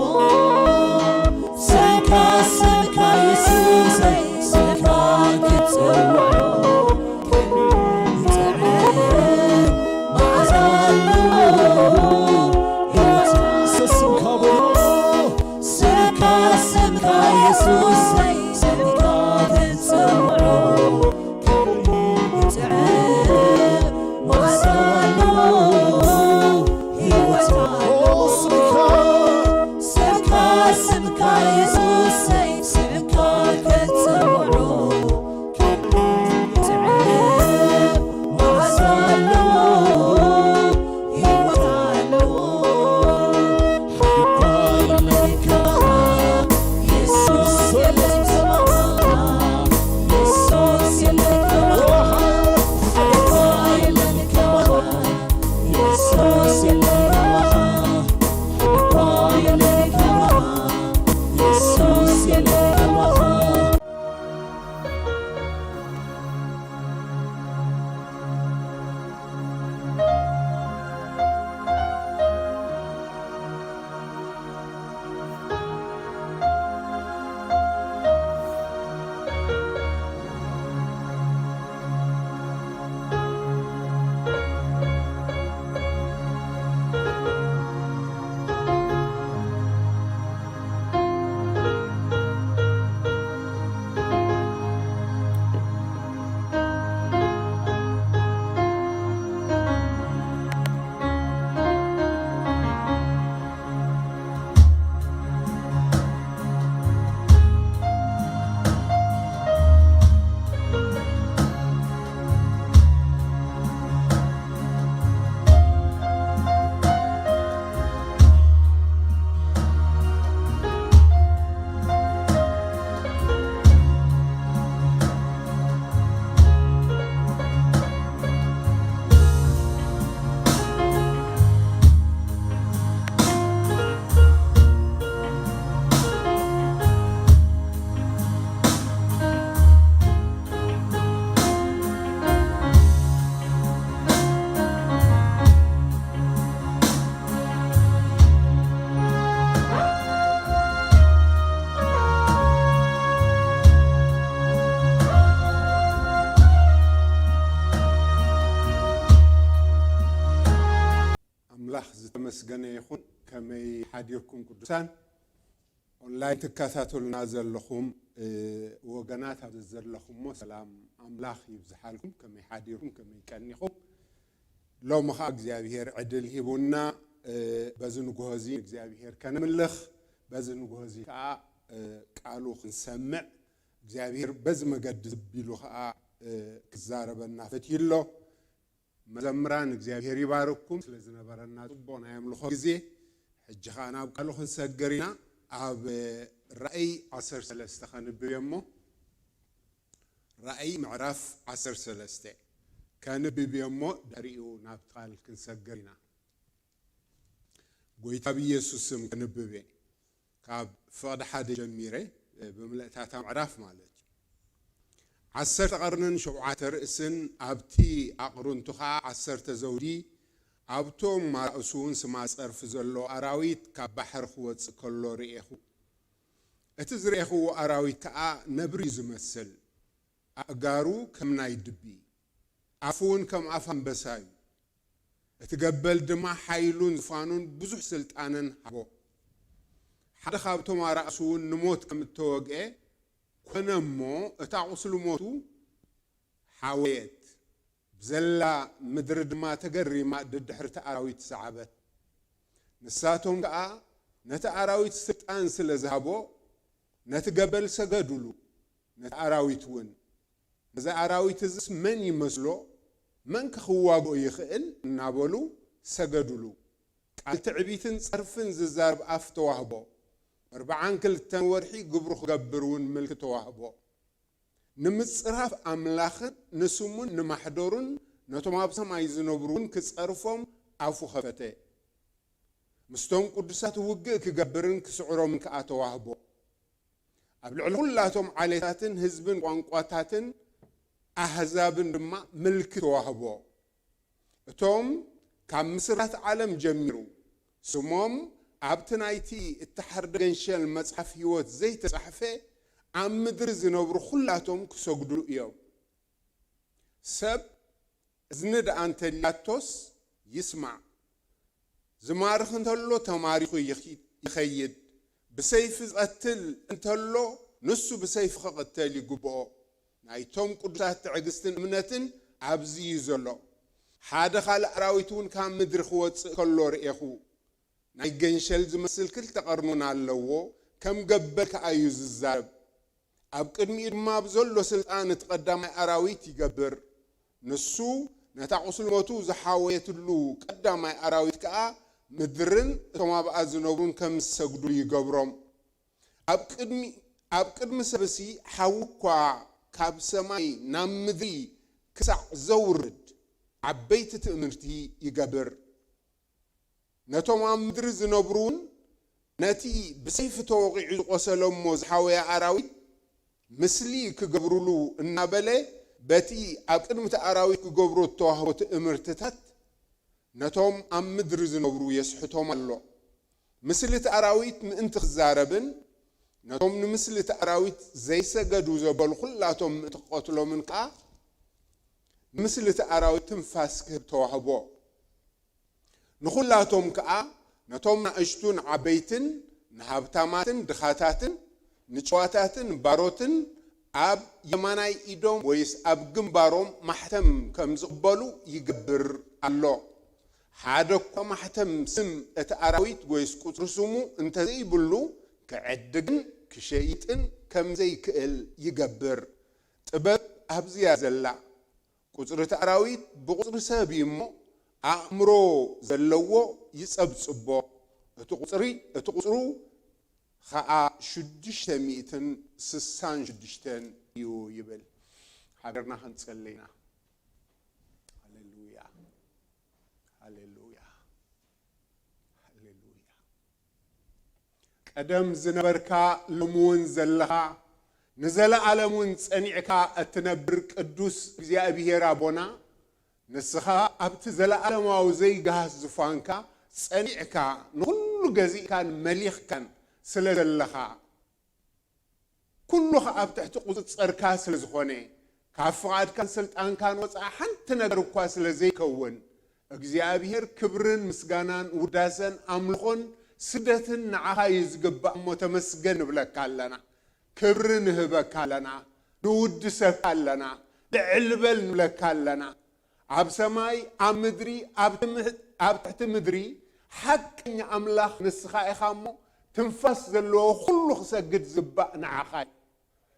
ስምካ፣ ስምካ የሱሰይ፣ ስምካ ክጽውዖ ይጥዕም፣ መዓዛ ኣለዎ፣ ህይወት። ስምካ በሎ። ስምካ፣ ስምካ የሱሰይ፣ ስምካ ክጽውዖ ኣምላኽ ዝተመስገነ ይኹን። ከመይ ሓዲርኩም ቅዱሳን? ኦንላይን ትከታተሉና ዘለኹም፣ እ፣ ወገናት፣ ኣብ ዘለኹሞ ሰላም ኣምላኽ ይብዝሓልኩም። ከመይ ሓዲርኩም? ከመይ ቀኒኹም? ሎሚ ኸኣ እግዚኣብሄር ዕድል ሂቡና፣ እ፣ በዚ ንግሆ እዚ እግዚኣብሄር ከነምልኽ፣ በዚ ንግሆ እዚ ከኣ፣ እ፣ ቃሉ ክንሰምዕ እግዚኣብሄር በዚ መገዲ ዘቢሉ ኸኣ፣ እ፣ ክዛረበና ፈትዩ ኣሎ። መዘምራን እግዚኣብሄር ይባርኩም ስለ ዝነበረና ጽቡቕ ናይ ኣምልኾ ግዜ። ሕጂ ኸኣ ናብ ቃሉ ክንሰግር ኢና። ኣብ ራእይ ዓሰርተ ሰለስተ ከንብብ እየ እሞ፣ ራእይ ምዕራፍ ዓሰርተ ሰለስተ ከንብብ እየ እሞ፣ ድሕሪኡ ናብ ቃል ክንሰግር ኢና። ጎይታ ብኢየሱስ ስም ከንብብ እየ። ካብ ፍቕዲ ሓደ ጀሚረ፣ ብምልእታታ ምዕራፍ ማለት እዩ። ዓሰርተ ቐርንን ሸውዓተ ርእስን፣ ኣብቲ ኣቕርንቱ ኸዓ ዓሰርተ ዘውዲ፣ ኣብቶም ኣራእሱ እውን ስማ ጸርፊ ዘለዎ ኣራዊት ካብ ባሕሪ ክወጽእ ከሎ ርኤኹ። እቲ ዝረኤኽዎ ኣራዊት ከኣ ነብሪ እዩ ዝመስል። ኣእጋሩ ከም ናይ ድቢ፣ ኣፉ እውን ከም ኣፍ ኣንበሳ እዩ። እቲ ገበል ድማ ሓይሉን ዝፋኑን ብዙሕ ስልጣንን ሃቦ። ሓደ ካብቶም ኣራእሱ እውን ንሞት ከም እተወግኤ ኮነ እሞ፣ እታ ቁስሊ ሞቱ ሓወየት። ብዘላ ምድሪ ድማ ተገሪማ ድድሕርቲ ኣራዊት ሰዓበት። ንሳቶም ከኣ ነቲ ኣራዊት ስልጣን ስለ ዝሃቦ፣ ነቲ ገበል ሰገዱሉ። ነቲ ኣራዊት እውን፣ "ነዚ ኣራዊት እዝስ መን ይመስሎ? መን ከ ክዋግኦ ይኽእል?" እናበሉ ሰገዱሉ። ቃል ትዕቢትን ጸርፍን ዝዛረብ ኣፍ ተዋህቦ። ኣርብዓን ክልተን ወርሒ ግብሩ ክገብር እውን ምልኪ ተዋህቦ። ንምጽራፍ ኣምላኽን ንስሙን ንማሕደሩን ነቶም ኣብ ሰማይ ዝነብሩ እውን ክጸርፎም ኣፉ ኸፈተ። ምስቶም ቅዱሳት ውግእ ክገብርን ክስዕሮምን ከኣ ተዋህቦ። ኣብ ልዕሊ ኩላቶም ዓሌታትን ህዝብን ቋንቋታትን ኣህዛብን ድማ ምልኪ ተዋህቦ። እቶም ካብ ምስራት ዓለም ጀሚሩ ስሞም ኣብቲ ናይቲ እተሓርደ ገንሸል መጽሓፍ ህይወት ዘይተጻሕፈ፣ ኣብ ምድሪ ዝነብሩ ኩላቶም ክሰግዱሉ እዮም። ሰብ እዝኒ ደኣ እንተልያቶስ ይስማዕ። ዝማርኽ እንተሎ ተማሪኹ ይኺ-፣ ይኸይድ። ብሰይፊ ዝቐትል እንተሎ ንሱ ብሰይፊ ክቕተል ይግብኦ። ናይቶም ቅዱሳት ትዕግስትን እምነትን ኣብዚ እዩ ዘሎ። ሓደ ካልእ ኣራዊት እውን ካብ ምድሪ ክወጽእ ከሎ ርኤኹ። ናይ ገንሸል ዝመስል ክልተ ቐርኑን ኣለዎ፣ ከም ገበል ከኣ እዩ ዝዛረብ። ኣብ ቅድሚኡ ድማ ብዘሎ ስልጣን እቲ ቀዳማይ ኣራዊት ይገብር። ንሱ ነታ ቁስሊ ሞቱ ዝሓወየትሉ ቀዳማይ ኣራዊት ከኣ ምድርን እቶም ኣብኣ ዝነብሩን ከም ዝሰግዱ ይገብሮም። ኣብ ቅድሚ፣ ኣብ ቅድሚ ሰብሲ ሓዊ እኳ ካብ ሰማይ ናብ ምድሪ ክሳዕ ዘውርድ ዓበይቲ ትእምርቲ ይገብር። ነቶም ኣብ ምድሪ ዝነብሩ እውን፣ ነቲ ብሰይፊ ተወቒዑ ዝቖሰለ እሞ ዝሓወየ ኣራዊት ምስሊ ክገብሩሉ እናበለ፣ በቲ ኣብ ቅድሚ እቲ ኣራዊት ክገብሮ እተዋህቦ ትእምርትታት ነቶም ኣብ ምድሪ ዝነብሩ የስሕቶም ኣሎ። ምስሊ እቲ ኣራዊት ምእንቲ ክዛረብን ነቶም ንምስሊ እቲ ኣራዊት ዘይሰገዱ ዘበሉ ኩላቶም ምእንቲ ክቐትሎምን ከኣ፣ ንምስሊ እቲ ኣራዊት ትንፋስ ክህብ ተዋህቦ። ንኹላቶም ከኣ፣ ነቶም ናእሽቱን ዓበይትን፣ ንሃብታማትን ድኻታትን፣ ንጨዋታትን ባሮትን፣ ኣብ የማናይ ኢዶም ወይስ ኣብ ግንባሮም ማሕተም ከም ዝቕበሉ ይገብር ኣሎ። ሓደ እኳ ማሕተም ስም እቲ ኣራዊት ወይስ ቁጽሪ ስሙ እንተ ዘይብሉ፣ ክዕድግን ክሸይጥን ከም ዘይክእል ይገብር። ጥበብ ኣብዚ እያ ዘላ። ቁጽሪ እቲ ኣራዊት ብቁጽሪ ሰብ እዩ እሞ፣ ኣእምሮ ዘለዎ ይጸብጽቦ። እቲ ቁጽሪ፣ እቲ ቁጽሩ ኸኣ ሽዱሽተ ሚእትን ስሳን ሽዱሽተን እዩ ይብል። ሓቢርና ክንጽሊ ኢና። ሃሌሉያ፣ ሃሌሉያ፣ ሃሌሉያ። ቀደም ዝነበርካ፣ ሎሚ እውን ዘለኻ፣ ንዘለኣለም እውን ጸኒዕካ እትነብር ቅዱስ እግዚኣብሔር ኣቦና፣ ንስኻ ኣብቲ ዘለኣለማዊ ዘይገሃስ ዙፋንካ ጸኒዕካ፣ ንኹሉ ገዚእካን መሊኽካን ስለ ዘለኻ፣ ኩሉ ኸኣ ኣብ ትሕቲ ቁጽጸርካ ስለ ዝኾነ፣ ካብ ፍቓድካን ስልጣንካን ወጻኢ ሓንቲ ነገር እኳ ስለ ዘይከውን፣ እግዚኣብሔር ክብርን ምስጋናን ውዳሰን ኣምልኾን ስግደትን ንዓኻ እዩ ዝግባእ እሞ ተመስገን ንብለካ ኣለና። ክብሪ ንህበካ ኣለና። ንውድሰካ ኣለና። ልዕል በል ንብለካ ኣለና። ኣብ ሰማይ፣ ኣብ ምድሪ፣ ኣብ ትምህ-፣ ኣብ ትሕቲ ምድሪ ሓቀኛ ኣምላኽ ንስኻ ኢኻ እሞ፣ ትንፋስ ዘለዎ ኩሉ ክሰግድ ዝግባእ ንዓኻ እዩ።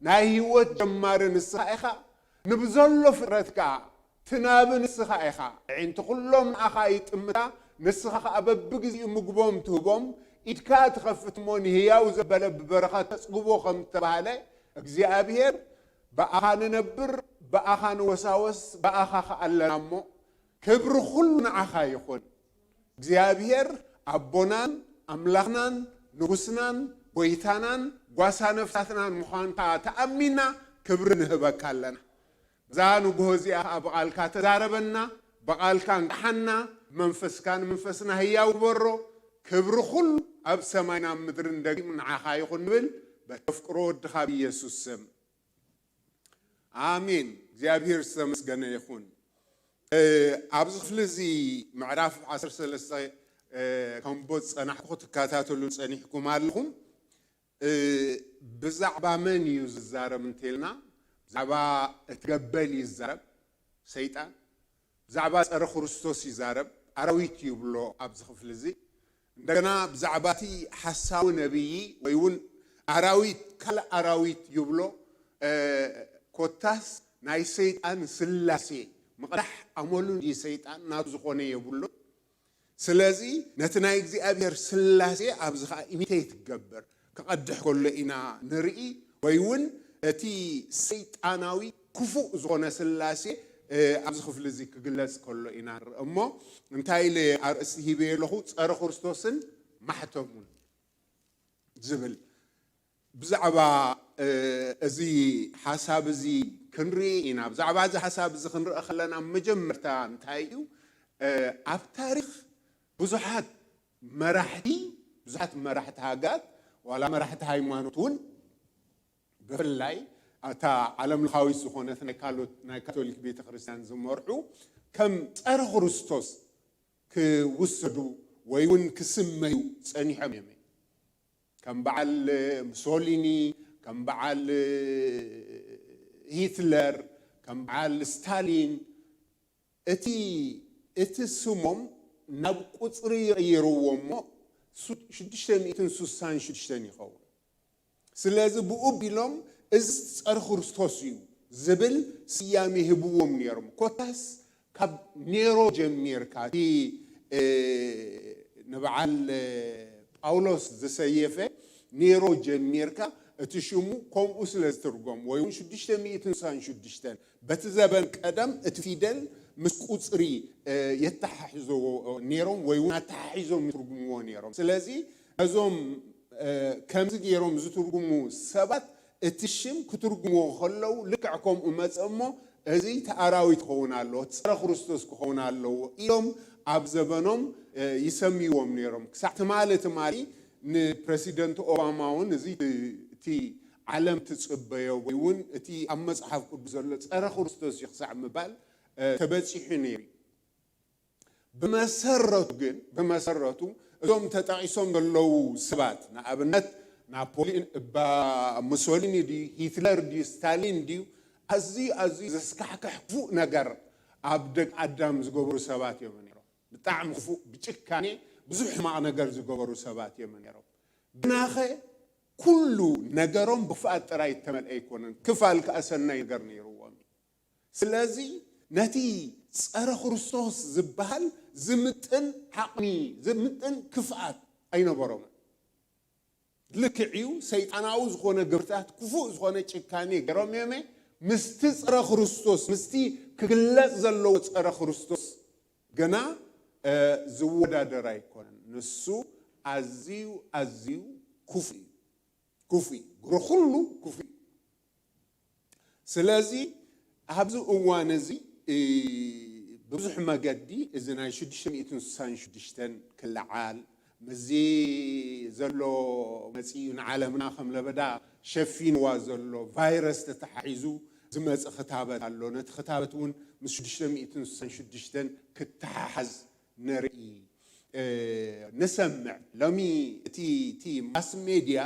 ናይ ህይወት ጀማሪ ንስኻ ኢኻ፣ ንብዘሎ ፍጥረት ከኣ ትናቢ ንስኻ ኢኻ። ኣዒንቲ ኩሎም ንኣኻ ይጥምታ፣ ንስኻ ኸኣ በብግዜኡ ምግቦም ትህቦም፣ ኢድካ ትኸፍት እሞ ንህያው ዘበለ ብበረኸት ተጽግቦ ከም እተባህለ፣ እግዚኣብሔር ብኣኻ ንነብር፣ ብኣኻ ንወሳወስ፣ ብኣኻ ኸኣ ኣለና እሞ፣ ክብሪ ኹሉ ንዓኻ ይኹን። እግዚኣብሔር ኣቦናን ኣምላኽናን ንጉስናን ጐይታናን ጓሳ ነፍሳትናን ምዃንካ ተኣሚና ክብሪ ንህበካ ኣለና። እዛ ንግሆ እዚኣ ኸኣ ብቓልካ ተዛረበና፣ ብቓልካ እንቅሓና፣ ብመንፈስካ ንመንፈስና ህያው ግበሮ። ክብሪ ኹሉ ኣብ ሰማይን ኣብ ምድርን ደጊም ንዓኻ ይኹን ንብል በተፍቅሮ ወድኻ ብኢየሱስ ስም። ኣሜን። እግዚኣብሔር ዝተመስገነ ይኹን። እ፣ ኣብዚ ክፍሊ እዚ ምዕራፍ ዓሰርተ ሰለስተ፣ እ፣ ከምቦ ዝጸናሕኩ ክትከታተሉ ጸኒሕኩም ኣለኹም። እ፣ ብዛዕባ መን እዩ ዝዛረብ እንተልና፣ ብዛዕባ እቲ ገበል እዩ ዝዛረብ፣ ሰይጣን። ብዛዕባ ጸረ ክርስቶስ ይዛረብ፣ ኣራዊት ይብሎ ኣብዚ ክፍሊ እዚ። እንደገና ብዛዕባ እቲ ሓሳዊ ነቢይ ወይ እውን ኣራዊት፣ ካልእ ኣራዊት ይብሎ። እ፣ ኮታስ ናይ ሰይጣን ስላሴ ምቕዳሕ ኣመሉ እንዲ ሰይጣን ናቱ ዝኾነ የብሉን። ስለዚ ነቲ ናይ እግዚኣብሔር ስላሴ ኣብዚ ኸኣ ኢሚቴት ክገብር፣ ክቐድሕ ከሎ ኢና ንርኢ፣ ወይ እውን እቲ ሰይጣናዊ ክፉእ ዝኾነ ስላሴ፣ እ፣ ኣብዚ ክፍሊ እዚ ክግለጽ ከሎ ኢና ንርኢ። እሞ እንታይ ኢለ ኣርእስቲ ሂበ ኣለኹ? ጸረ ክርስቶስን ማሕተሙን ዝብል። ብዛዕባ፣ እ፣ እዚ ሓሳብ እዚ ክንርኢ ኢና። ብዛዕባ እዚ ሓሳብ እዚ ክንርኢ ከለና መጀመርታ እንታይ እዩ? እ፣ ኣብ ታሪኽ ብዙሓት መራሕቲ፣ ብዙሓት መራሕቲ ሃገራት፣ ዋላ መራሕቲ ሃይማኖት እውን፣ ብፍላይ እታ ዓለም ለኻዊት ዝኾነት ናይ ካሎ-፣ ናይ ካቶሊክ ቤተ ክርስቲያን ዝመርሑ ከም ጸረ ክርስቶስ ክውሰዱ ወይ እውን ክስመዩ ጸኒሖም እዮም። ከም በዓል ሙሶሊኒ፣ ከም በዓል ሂትለር፣ ከም በዓል ስታሊን፣ እቲ፣ እቲ ስሞም ናብ ቁጽሪ ይቕይርዎ እሞ ሱ-፣ ሽዱሽተ ሚእትን ስሳን ሽዱሽተን ይኸውን። ስለዚ ብኡ ቢሎም እዚ ጸረ ክርስቶስ እዩ ዝብል ስያሜ ሂብዎም ነይሮም። ኮታስ ካብ ኔሮ ጀሚርካ፣ እቲ፣ እ፣ ንበዓል ጳውሎስ ዝሰየፈ ኔሮ ጀሚርካ፣ እቲ ሽሙ ከምኡ ስለ ዝትርጎም፣ ወይ እውን ሽዱሽተ ሚእትን ስሳን ሽዱሽተን በቲ ዘበን ቀደም እቲ ፊደል ምስ ቁጽሪ፣ እ፣ የተሓሕዝዎ ነይሮም ወይ እውን ኣተሓሒዞም ይትርጉምዎ ነይሮም። ስለዚ ነዞም፣ እ፣ ከምዚ ገይሮም ዝትርጉሙ ሰባት እቲ ሽም ክትርጉምዎ ከለዉ ልክዕ ከምኡ መጸ እሞ፣ እዚ እቲ ኣራዊት ክኸውን ኣለዎ፣ እቲ ጸረ ክርስቶስ ክኸውን ኣለዎ ኢሎም ኣብ ዘበኖም፣ እ፣ ይሰምይዎም ነይሮም። ክሳዕ ትማሊ፣ ትማሊ ንፕረሲደንት ኦባማ እውን እዚ እቲ ዓለም ትጽበዮ ወይ እውን እቲ ኣብ መጽሓፍ ቅዱስ ዘሎ ጸረ ክርስቶስ እዩ ክሳዕ ምባል፣ እ፣ ተበጺሑ ነይሩ። ብመሰረቱ ግን፣ ብመሰረቱ እዞም ተጠቒሶም ዘለዉ ሰባት፣ ንኣብነት ናፖሊን፣ እባ ሙሶሊኒ ድዩ፣ ሂትለር ድዩ፣ ስታሊን ድዩ፣ ኣዝዩ፣ ኣዝዩ ዘስካሕክሕ ክፉእ ነገር ኣብ ደቂ ኣዳም ዝገበሩ ሰባት እዮም ነይሮም። ብጣዕሚ ክፉእ፣ ብጭካኔ ብዙሕ ሕማቕ ነገር ዝገበሩ ሰባት እዮም ነይሮም። ግናኸ ኩሉ ነገሮም ብክፍኣት ጥራይ እተመልአ ኣይኮነን። ክፋል ከኣ ሰናይ ነገር ነይርዎም እዩ። ስለዚ ነቲ ጸረ ክርስቶስ ዝበሃል ዝምጥን ዓቕሚ፣ ዝምጥን ክፍኣት ኣይነበሮምን። ልክዕ እዩ፣ ሰይጣናዊ ዝኾነ ግብርታት፣ ክፉእ ዝኾነ ጭካኔ ገይሮም እዮም። ምስቲ ጸረ ክርስቶስ፣ ምስቲ ክግለጽ ዘለዎ ጸረ ክርስቶስ ግና፣ እ፣ ዝወዳደር ኣይኮነን። ንሱ ኣዝዩ፣ ኣዝዩ ክፉእ እዩ። ክፉእ እዩ። ግብሩ ኩሉ ክፉእ እዩ። ስለዚ ኣብዚ እዋን እዚ፣ እ፣ ብብዙሕ መገዲ እዚ ናይ ሽዱሽተ ሚእትን ስሳን ሽዱሽተን ክለዓል፣ ምስዚ ዘሎ መጺኡ ንዓለምና ከም ለበዳ ሸፊንዋ ዘሎ ቫይረስ ተተሓሒዙ ዝመጽእ ክታበት ኣሎ። ነቲ ክታበት እውን ምስ ሽዱሽተ ሚእትን ስሳን ሽዱሽተን ክተሓሓዝ ንርኢ፣ እ፣ ንሰምዕ። ሎሚ እቲ፣ እቲ ማስ ሜድያ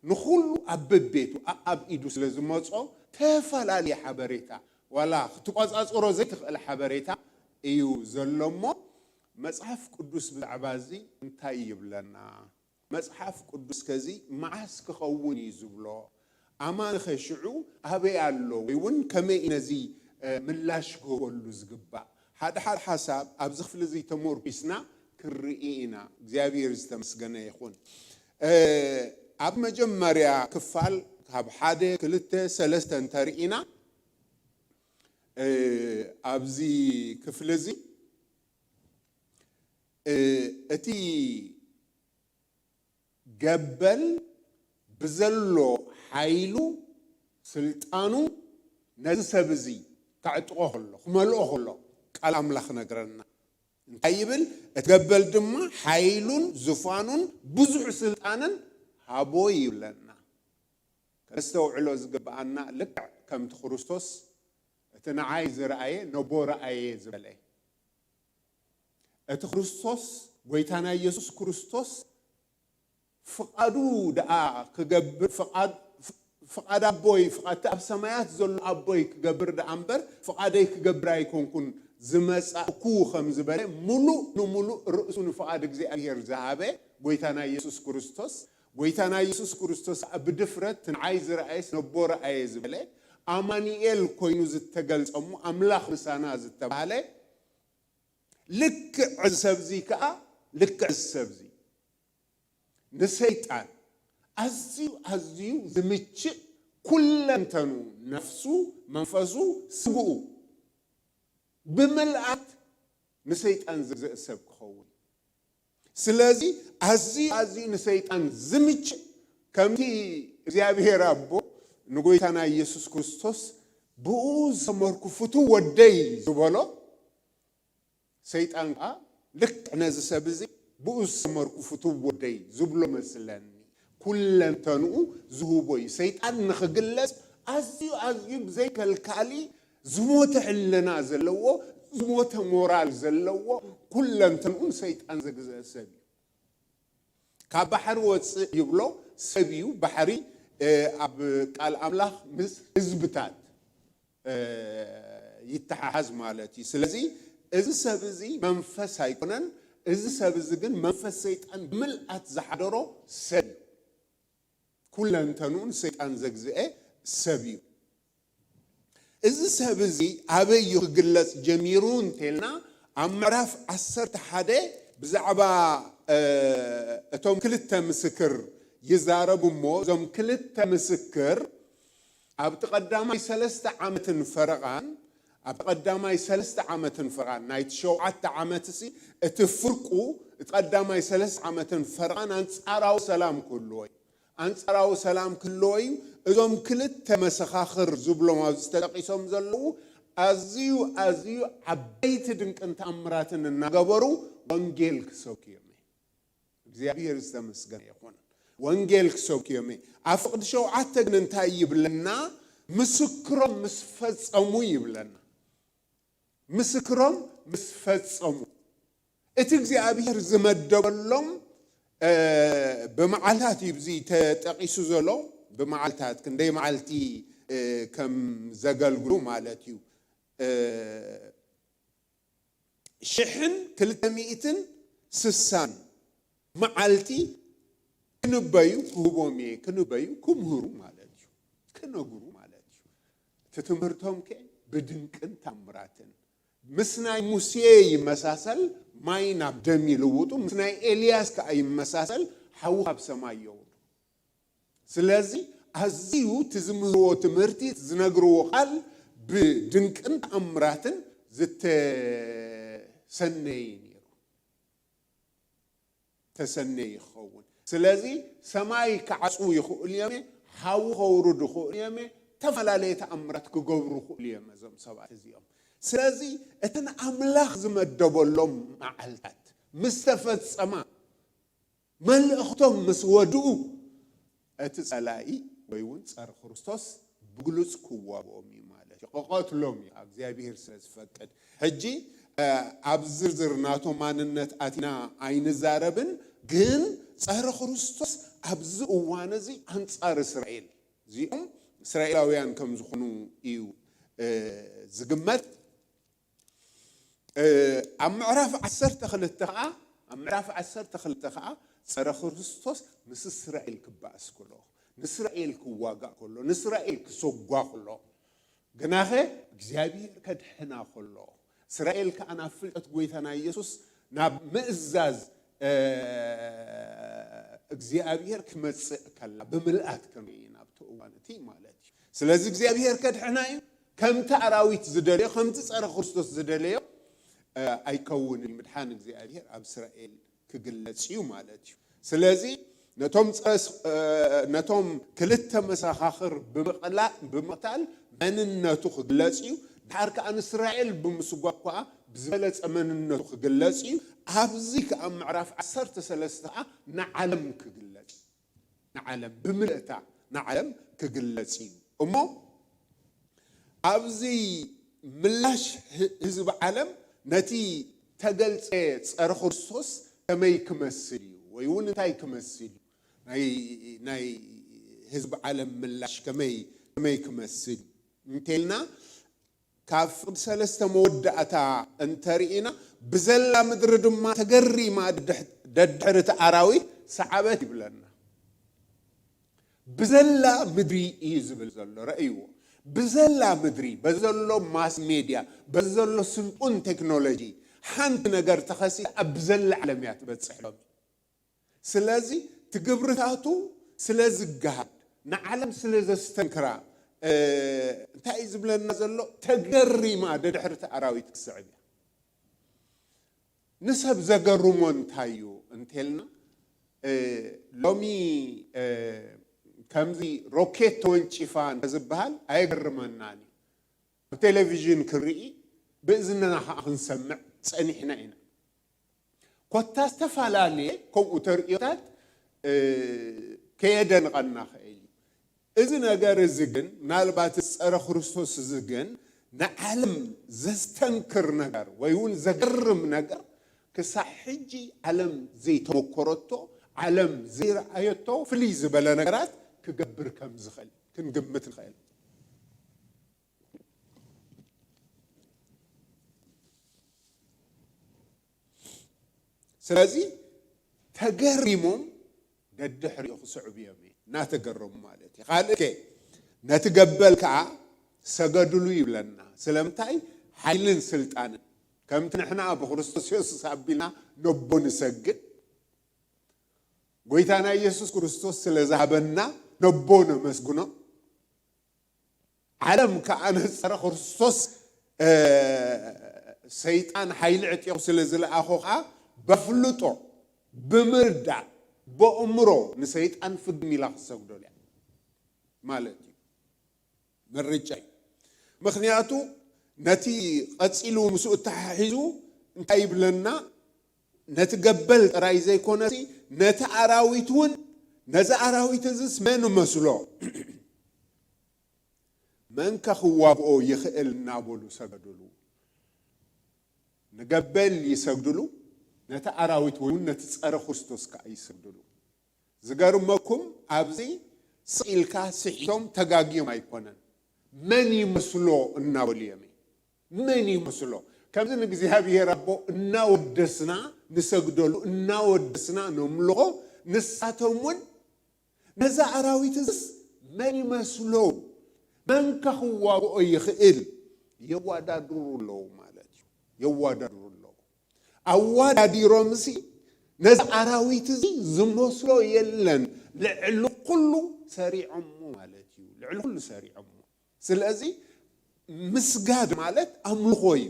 ንኹሉ ኣብ በቤቱ፣ ኣኣብ ኢዱ ስለ ዝመጾ፣ ተፈላለየ ሓበሬታ፣ ዋላ ክትቆጻጽሮ ዘይትኽእል ሓበሬታ እዩ ዘሎ እሞ፣ መጽሓፍ ቅዱስ ብዛዕባ እዚ እንታይ ይብለና? መጽሓፍ ቅዱስ ከዚ መዓስ ክኸውን እዩ ዝብሎ? ኣማንኸ ሽዑ ኣበይ ኣሎ? ወይ እውን ከመይ እዩ ነዚ፣ እ፣ ምላሽ ክህበሉ ዝግባእ? ሓደ ሓደ ሓሳብ ኣብዚ ክፍሊ እዚ ተመርኲስና ክንርኢ ኢና። እግዚኣብሔር ዝተመስገነ ይኹን። እ፣ ኣብ መጀመርያ ክፋል ካብ ሓደ፣ ክልተ፣ ሰለስተ እንተርኢና፣ እ፣ ኣብዚ ክፍሊ እዚ፣ እ፣ እቲ ገበል ብዘሎ ሓይሉ፣ ስልጣኑ ነዚ ሰብ እዚ ከዕጥቆ ከሎ፣ ክመልኦ ከሎ፣ ቃል ኣምላኽ ነግረና። እንታይ ይብል? እቲ ገበል ድማ ሓይሉን ዙፋኑን ብዙሕ ስልጣንን ሃቦ ይብለና። ከነስተውዕሎ ዝግብኣና፣ ልክዕ ከምቲ ክርስቶስ እቲ ንዓይ ዝረኣየ ነቦ ረኣየ ዝበለ፣ እቲ ክርስቶስ፣ ጎይታና ኢየሱስ ክርስቶስ ፍቓዱ ደኣ ክገብር፣ ፍቓድ፣ ፍቓድ ኣቦይ፣ ፍቓድ ኣብ ሰማያት ዘሎ ኣቦይ ክገብር ደኣ እምበር፣ ፍቓደይ ክገብር ኣይኮንኩን ዝመጻእኩ ከም ዝበለ፣ ምሉእ ንምሉእ ርእሱ ንፍቓድ እግዚኣብሔር ዝሃበ ጎይታና ኢየሱስ ክርስቶስ፣ ጎይታና ኢየሱስ ክርስቶስ ብድፍረት ንዓይ ዝረኣየስ ነቦ ረኣየ ዝበለ፣ ኣማኑኤል ኮይኑ ዝተገልጸ እሞ ኣምላኽ ምሳና ዝተባህለ፣ ልክዕ እዚ ሰብዚ ከኣ፣ ልክዕ እዚ ሰብዚ ንሰይጣን ኣዝዩ፣ ኣዝዩ ዝምችእ፣ ኩለንተኑ፣ ነፍሱ፣ መንፈሱ፣ ስግኡ ብምልኣት ንሰይጣን ዝግዝእ ሰብ ክኸውን። ስለዚ ኣዝዩ፣ ኣዝዩ ንሰይጣን ዝምችእ፣ ከምቲ እግዚኣብሔር ኣቦ ንጎይታና ኢየሱስ ክርስቶስ ብኡ ዝሰመርኩ ፍቱው ወደይ ዝበሎ፣ ሰይጣን ከኣ ልክዕ ነዚ ሰብ እዚ ብኡ ዝሰመርኩ ፍቱው ወደይ ዝብሎ መስለኒ። ኩለንተንኡ ዝህቦ እዩ። ሰይጣን ንኽግለጽ ኣዝዩ፣ ኣዝዩ ብዘይከልካሊ ዝሞተ ሕልና ዘለዎ፣ ዝሞተ ሞራል ዘለዎ፣ ኩለንተንኡ ንሰይጣን ዘግዘአ ሰብ እዩ። ካብ ባሕሪ ወፅእ ይብሎ፣ ሰብ እዩ። ባሕሪ፣ እ፣ ኣብ ቃል ኣምላኽ ምስ ህዝብታት፣ እ፣ ይተሓሓዝ ማለት እዩ። ስለዚ እዚ ሰብ እዚ መንፈስ ኣይኮነን። እዚ ሰብ እዚ ግን መንፈስ ሰይጣን ብምልኣት ዝሓደሮ ሰብ እዩ። ኩለንተንኡ ንሰይጣን ዘግዝአ ሰብ እዩ። እዚ ሰብ እዚ ኣበይ እዩ ክግለጽ ጀሚሩ እንተልና፣ ኣብ ምዕራፍ ዓሰርተ ሓደ ብዛዕባ፣ እ፣ እቶም ክልተ ምስክር ይዛረብ እሞ፣ እዞም ክልተ ምስክር ኣብቲ ቀዳማይ ሰለስተ ዓመትን ፈረቓን፣ ኣብቲ ቀዳማይ ሰለስተ ዓመትን ፈረቓን፣ ናይቲ ሸውዓተ ዓመት ሲ፣ እቲ ፍርቁ፣ እቲ ቀዳማይ ሰለስተ ዓመትን ፈረቓን ኣንጻራዊ ሰላም ክህልዎ እዩ። ኣንጻራዊ ሰላም ክህልዎ እዩ። እዞም ክልተ መሰኻኽር ዝብሎም ኣብዚ ተጠቒሶም ዘለዉ ኣዝዩ፣ ኣዝዩ ዓበይቲ ድንቅን ተኣምራትን እናገበሩ ወንጌል ክሰብኩ እዮም። እግዚኣብሔር ዝተመስገነ ይኹን። ወንጌል ክሰብኩ እዮም። ኣብ ፍቕዲ ሸውዓተ ግን እንታይ ይብለና? ምስክሮም ምስ ፈጸሙ ይብለና። ምስክሮም ምስ ፈጸሙ፣ እቲ እግዚኣብሔር ዝመደበሎም፣ እ፣ ብመዓልታት እዩ እዚ ተጠቒሱ ዘሎ። ብመዓልታት፣ ክንደይ መዓልቲ፣ እ፣ ከም ዘገልግሉ ማለት እዩ። እ፣ ሽሕን ክልተ ሚእትን ስሳን መዓልቲ ክንበዩ ክህቦም እየ፣ ክንበዩ ክምህሩ ማለት እዩ፣ ክነግሩ ማለት እዩ። እቲ ትምህርቶም ከ ብድንቅን ታምራትን፣ ምስ ናይ ሙሴ ይመሳሰል፣ ማይ ናብ ደም ይልውጡ፣ ምስ ናይ ኤልያስ ከኣ ይመሳሰል፣ ሓዊ ካብ ሰማይ የውርዱ። ስለዚ ኣዝዩ እቲ ዝምህርዎ ትምህርቲ፣ እቲ ዝነግርዎ ቃል ብድንቅን ተኣምራትን ዝተሰነየ እዩ ነይሩ። ተሰነየ ይኸውን። ስለዚ ሰማይ ክዓጽዉ ይኽእሉ እዮም፣ ሓዊ ከውርዱ ይኽእሉ እዮም፣ ዝተፈላለየ ተኣምራት ክገብሩ ይኽእሉ እዮም እዞም ሰባት እዚኦም። ስለዚ እተን ኣምላኽ ዝመደበሎም መዓልታት ምስ ተፈጸማ፣ መልእኽቶም ምስ ወድኡ፣ እቲ ጸላኢ ወይ እውን ጸረ ክርስቶስ ብግሉጽ ክዋግኦም እዩ ማለት እዩ። ክቐትሎም እዩ፣ እግዚኣብሔር ስለ ዝፈቅድ። ሕጂ፣ እ፣ ኣብ ዝርዝር ናቶም ማንነት ኣቲና ኣይንዛረብን፣ ግን ጸረ ክርስቶስ ኣብዚ እዋን እዚ ኣንጻር እስራኤል፣ እዚኦም እስራኤላውያን ከም ዝኾኑ እዩ፣ እ፣ ዝግመት። እ፣ ኣብ ምዕራፍ ዓሰርተ ክልተ ኸዓ፣ ኣብ ምዕራፍ ዓሰርተ ክልተ ኸዓ ጸረ ክርስቶስ ምስ እስራኤል ክበኣስ ከሎ፣ ንእስራኤል ክዋጋእ ከሎ፣ ንእስራኤል ክሰጓ ከሎ፣ ግናኸ እግዚኣብሔር ከድሕና ከሎ፣ እስራኤል ከኣ ናብ ፍልጠት ጎይታና ኢየሱስ ናብ ምእዛዝ እግዚኣብሔር ክመፅእ ከላ ብምልኣት ክንርኢ ናብቲ እዋን እቲ ማለት እዩ። ስለዚ እግዚኣብሔር ከድሕና እዩ። ከምቲ ኣራዊት ዝደልዮ፣ ከምቲ ፀረ ክርስቶስ ዝደለዮ ኣይከውንን። ምድሓን እግዚኣብሔር ኣብ እስራኤል ክግለጽ እዩ ማለት እዩ። ስለዚ ነቶም ነቶም ክልተ መሰኻኽር ብምቕታል መንነቱ ክግለጽ እዩ። ድሓር ከኣ ንእስራኤል ብምስጓግ ከኣ ብዝበለጸ መንነቱ ክግለጽ እዩ። ኣብዚ ከኣ ምዕራፍ ዓሰርተ ሰለስተ ከኣ ንዓለም ክግለጽ እዩ። ንዓለም ብምልእታ ንዓለም ክግለጽ እዩ። እሞ ኣብዚ ምላሽ ህዝቢ ዓለም ነቲ ተገልጸ ጸረ ክርስቶስ ከመይ ክመስል እዩ ወይ እውን እንታይ ክመስል እዩ? ናይ ህዝቢ ዓለም ምላሽ ከመይ ክመስል እዩ እንተልና ካብ ፍቕዲ ሰለስተ መወዳእታ እንተርኢና ብዘላ ምድሪ ድማ ተገሪማ ደድሕሪ እቲ ኣራዊት ሰዓበት ይብለና። ብዘላ ምድሪ እዩ ዝብል ዘሎ ረእይዎ። ብዘላ ምድሪ በዘሎ ማስ ሜድያ በዘሎ ስልጡን ቴክኖሎጂ ሓንቲ ነገር ተኸሲታ ኣብ ብዘላ ዓለም እያ ትበፅሕ ሎሚ። ስለዚ ትግብርታቱ ስለ ዝገሃድ ንዓለም ስለ ዘስተንክራ እንታይ እዩ ዝብለና ዘሎ? ተገሪማ ደድሕርቲ ኣራዊት ክስዕብ እያ። ንሰብ ዘገርሞ እንታይ እዩ እንተልና ሎሚ ከምዚ ሮኬት ተወንጪፋ እንተዝበሃል ኣየገርመናን እዩ። ኣብ ቴሌቪዥን ክንርኢ ብእዝንና ከዓ ክንሰምዕ ፀኒሕና ኢና። ኮታ ዝተፈላለየ ከምኡ ተርእዮታት ከየደንቐና ኽእል እዩ። እዚ ነገር እዚ ግን ምናልባት ጸረ ክርስቶስ እዚ ግን ንዓለም ዘስተንክር ነገር ወይ እውን ዘገርም ነገር ክሳዕ ሕጂ ዓለም ዘይተመኮረቶ ዓለም ዘይረኣየቶ ፍልይ ዝበለ ነገራት ክገብር ከም ዝኽእል ክንግምት ንኽእል። ስለዚ ተገሪሞም ደድሕሪኡ ክስዕቡ እዮም እናተገረሙ ማለት እዩ። ካልእ ከ ነቲ ገበል ከዓ ሰገድሉ ይብለና። ስለምንታይ? ሓይልን ስልጣንን ከምቲ ንሕና ብክርስቶስ የሱስ ኣቢልና ነቦ ንሰግድ ጎይታና ኢየሱስ ክርስቶስ ስለ ዝሃበና ነቦ ነመስግኖ። ዓለም ከዓ ነጸረ ክርስቶስ ሰይጣን ሓይሊ ዕጥዮኹ ስለ ዝለኣኾ ከዓ በፍልጦ ብምርዳእ በእምሮ ንሰይጣን ፍግም ኢላ ክሰግደሉ እያ ማለት እዩ። ምርጫ እዩ። ምክንያቱ ነቲ ቀፂሉ ምስኡ እተሓሒዙ እንታይ ይብለና? ነቲ ገበል ጥራይ ዘይኮነሲ ነቲ ኣራዊት እውን ነዚ ኣራዊት እዝስ መን መስሎ መን ከ ክዋግኦ ይኽእል እናበሉ ሰገድሉ። ንገበል ይሰግድሉ፣ ነቲ ኣራዊት ወይ እውን ነቲ ጸረ ክርስቶስ ከኣ ይሰግድሉ። ዝገርመኩም ኣብዚ ስቕ ኢልካ ስሒቶም ተጋግዮም ኣይኮነን። መን ይመስሎ እናበሉ እዮም። መን ይመስሎ? ከምዚ ንእግዚኣብሔር ኣቦ እናወደስና ንሰግደሉ፣ እናወደስና ነምልኾ፣ ንሳቶም እውን ነዛ ኣራዊት እዝስ መን ይመስሎ? መን ከ ክዋግኦ ይኽእል? የዋዳድሩ ኣለዉ ማለት እዩ። የዋዳድሩ ኣለዉ። ኣዋዳዲሮምሲ ነዚ ኣራዊት እዚ ዝመስሎ የለን፣ ልዕሊ ኩሉ ሰሪዖሞ ማለት እዩ። ልዕሊ ኩሉ ሰሪዖሞ። ስለዚ ምስጋድ ማለት ኣምልኾ እዩ።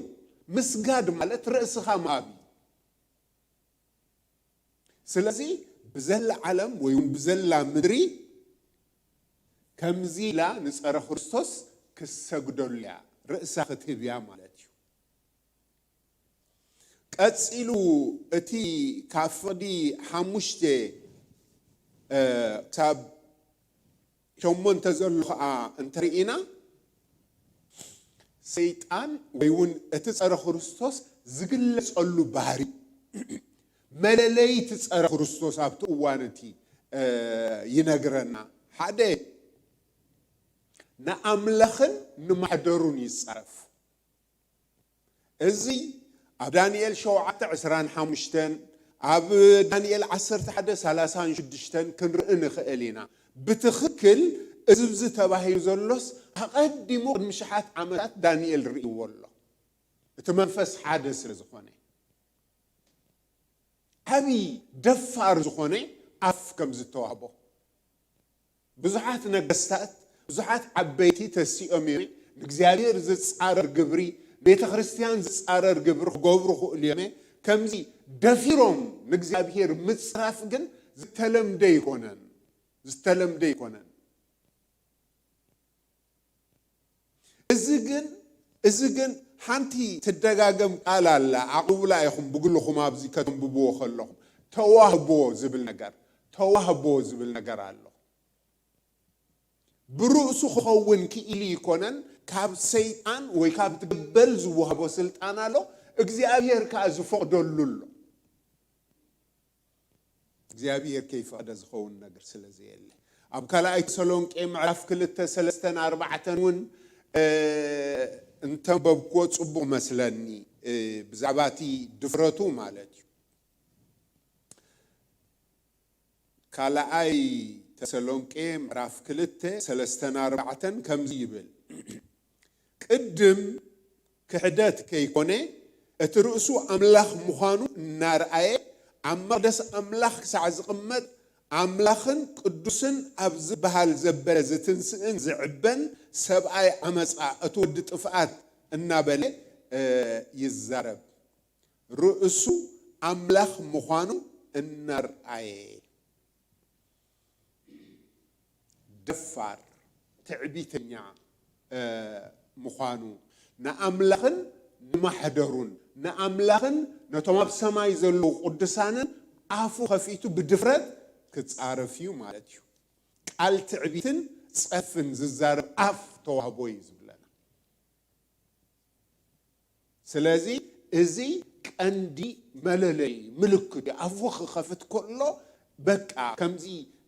ምስጋድ ማለት ርእስኻ ምሃብ እዩ። ስለዚ ብዘላ ዓለም ወይ እውን ብዘላ ምድሪ ከምዚ ኢላ ንጸረ ክርስቶስ ክሰግደሉ እያ፣ ርእሳ ክትህብ እያ ማለት እዩ። ቀጺሉ እቲ ካብ ፍቕዲ ሓሙሽተ ክሳብ ሸሞንተ ዘሎ ኸዓ እንተርኢና ሰይጣን ወይ እውን እቲ ጸረ ክርስቶስ ዝግለጸሉ ባህሪ መለለይቲ ጸረ ክርስቶስ ኣብቲ እዋን እቲ ይነግረና። ሓደ ንኣምላኽን ንማሕደሩን ይጻረፍ። እዚ ኣብ ዳንኤል ሸውዓተ ዕስራን ሓሙሽተን ኣብ ዳንኤል ዓሰርተ ሓደ ሰላሳን ሽዱሽተን ክንርኢ ንኽእል ኢና። ብትኽክል እዚ ብዚ ተባሂሉ ዘሎስ ኣቐዲሙ ቅድሚ ሽሓት ዓመታት ዳንኤል ርእይዎ ኣሎ። እቲ መንፈስ ሓደ ስለ ዝኾነ ዓብዪ ደፋር ዝኾነ ኣፍ ከም ዝተዋህቦ። ብዙሓት ነገስታት፣ ብዙሓት ዓበይቲ ተሲኦም እዮም። ንእግዚኣብሔር ዝጻረር ግብሪ፣ ቤተ ክርስቲያን ዝጻረር ግብሪ ክገብሩ ክእሉ እዮም። ከምዚ ደፊሮም ንእግዚኣብሔር ምጽራፍ ግን ዝተለምደ ኣይኮነን። ዝተለምደ ኣይኮነን። እዚ ግን፣ እዚ ግን ሓንቲ ትደጋገም ቃል ኣላ። ኣቕርቡላ ኢኹም ብግልኹም ኣብዚ ከተንብብዎ ከለኹም። ተዋህቦ ዝብል ነገር፣ ተዋህቦ ዝብል ነገር ኣሎ። ብርእሱ ክኸውን ክኢሉ ይኮነን፣ ካብ ሰይጣን ወይ ካብ ትገበል ዝወሃቦ ስልጣን ኣሎ፣ እግዚኣብሔር ከኣ ዝፈቕደሉ ኣሎ። እግዚኣብሔር ከይፈቐደ ዝኸውን ነገር ስለ ዘየለ። ኣብ ካልኣይ ተሰሎንቄ ምዕራፍ ክልተ፣ ሰለስተን ኣርባዕተን እውን፣ እ፣ እንተንበብክዎ ጽቡቕ መስለኒ፣ እ፣ ብዛዕባ እቲ ድፍረቱ ማለት እዩ። ካልኣይ ተሰሎንቄ ምዕራፍ ክልተ፣ ሰለስተን ኣርባዕተን ከምዚ ይብል። ቅድም ክሕደት ከይኮነ፣ እቲ ርእሱ ኣምላኽ ምዃኑ እናርኣየ፣ ኣብ መቕደስ ኣምላኽ ክሳዕ ዝቕመጥ፣ ኣምላኽን ቅዱስን ኣብ ዝበሃል ዘበለ ዝትንስእን ዝዕበን ሰብኣይ ዓመጻ፣ እቲ ወዲ ጥፍኣት እናበለ፣ እ፣ ይዛረብ። ርእሱ ኣምላኽ ምዃኑ እናርኣየ። ደፋር፣ ትዕቢተኛ፣ እ፣ ምዃኑ፣ ንኣምላኽን ንማሕደሩን፣ ንኣምላኽን ነቶም ኣብ ሰማይ ዘለዉ ቅዱሳንን ኣፉ ከፊቱ ብድፍረት ክጻረፍ እዩ ማለት እዩ። ቃል ትዕቢትን ጸፍን ዝዛረብ ኣፍ ተዋህቦ እዩ ዝብለና። ስለዚ እዚ ቀንዲ መለለዪ ምልክት እዩ። ኣፉ ክኸፍት ከሎ በቃ ከምዚ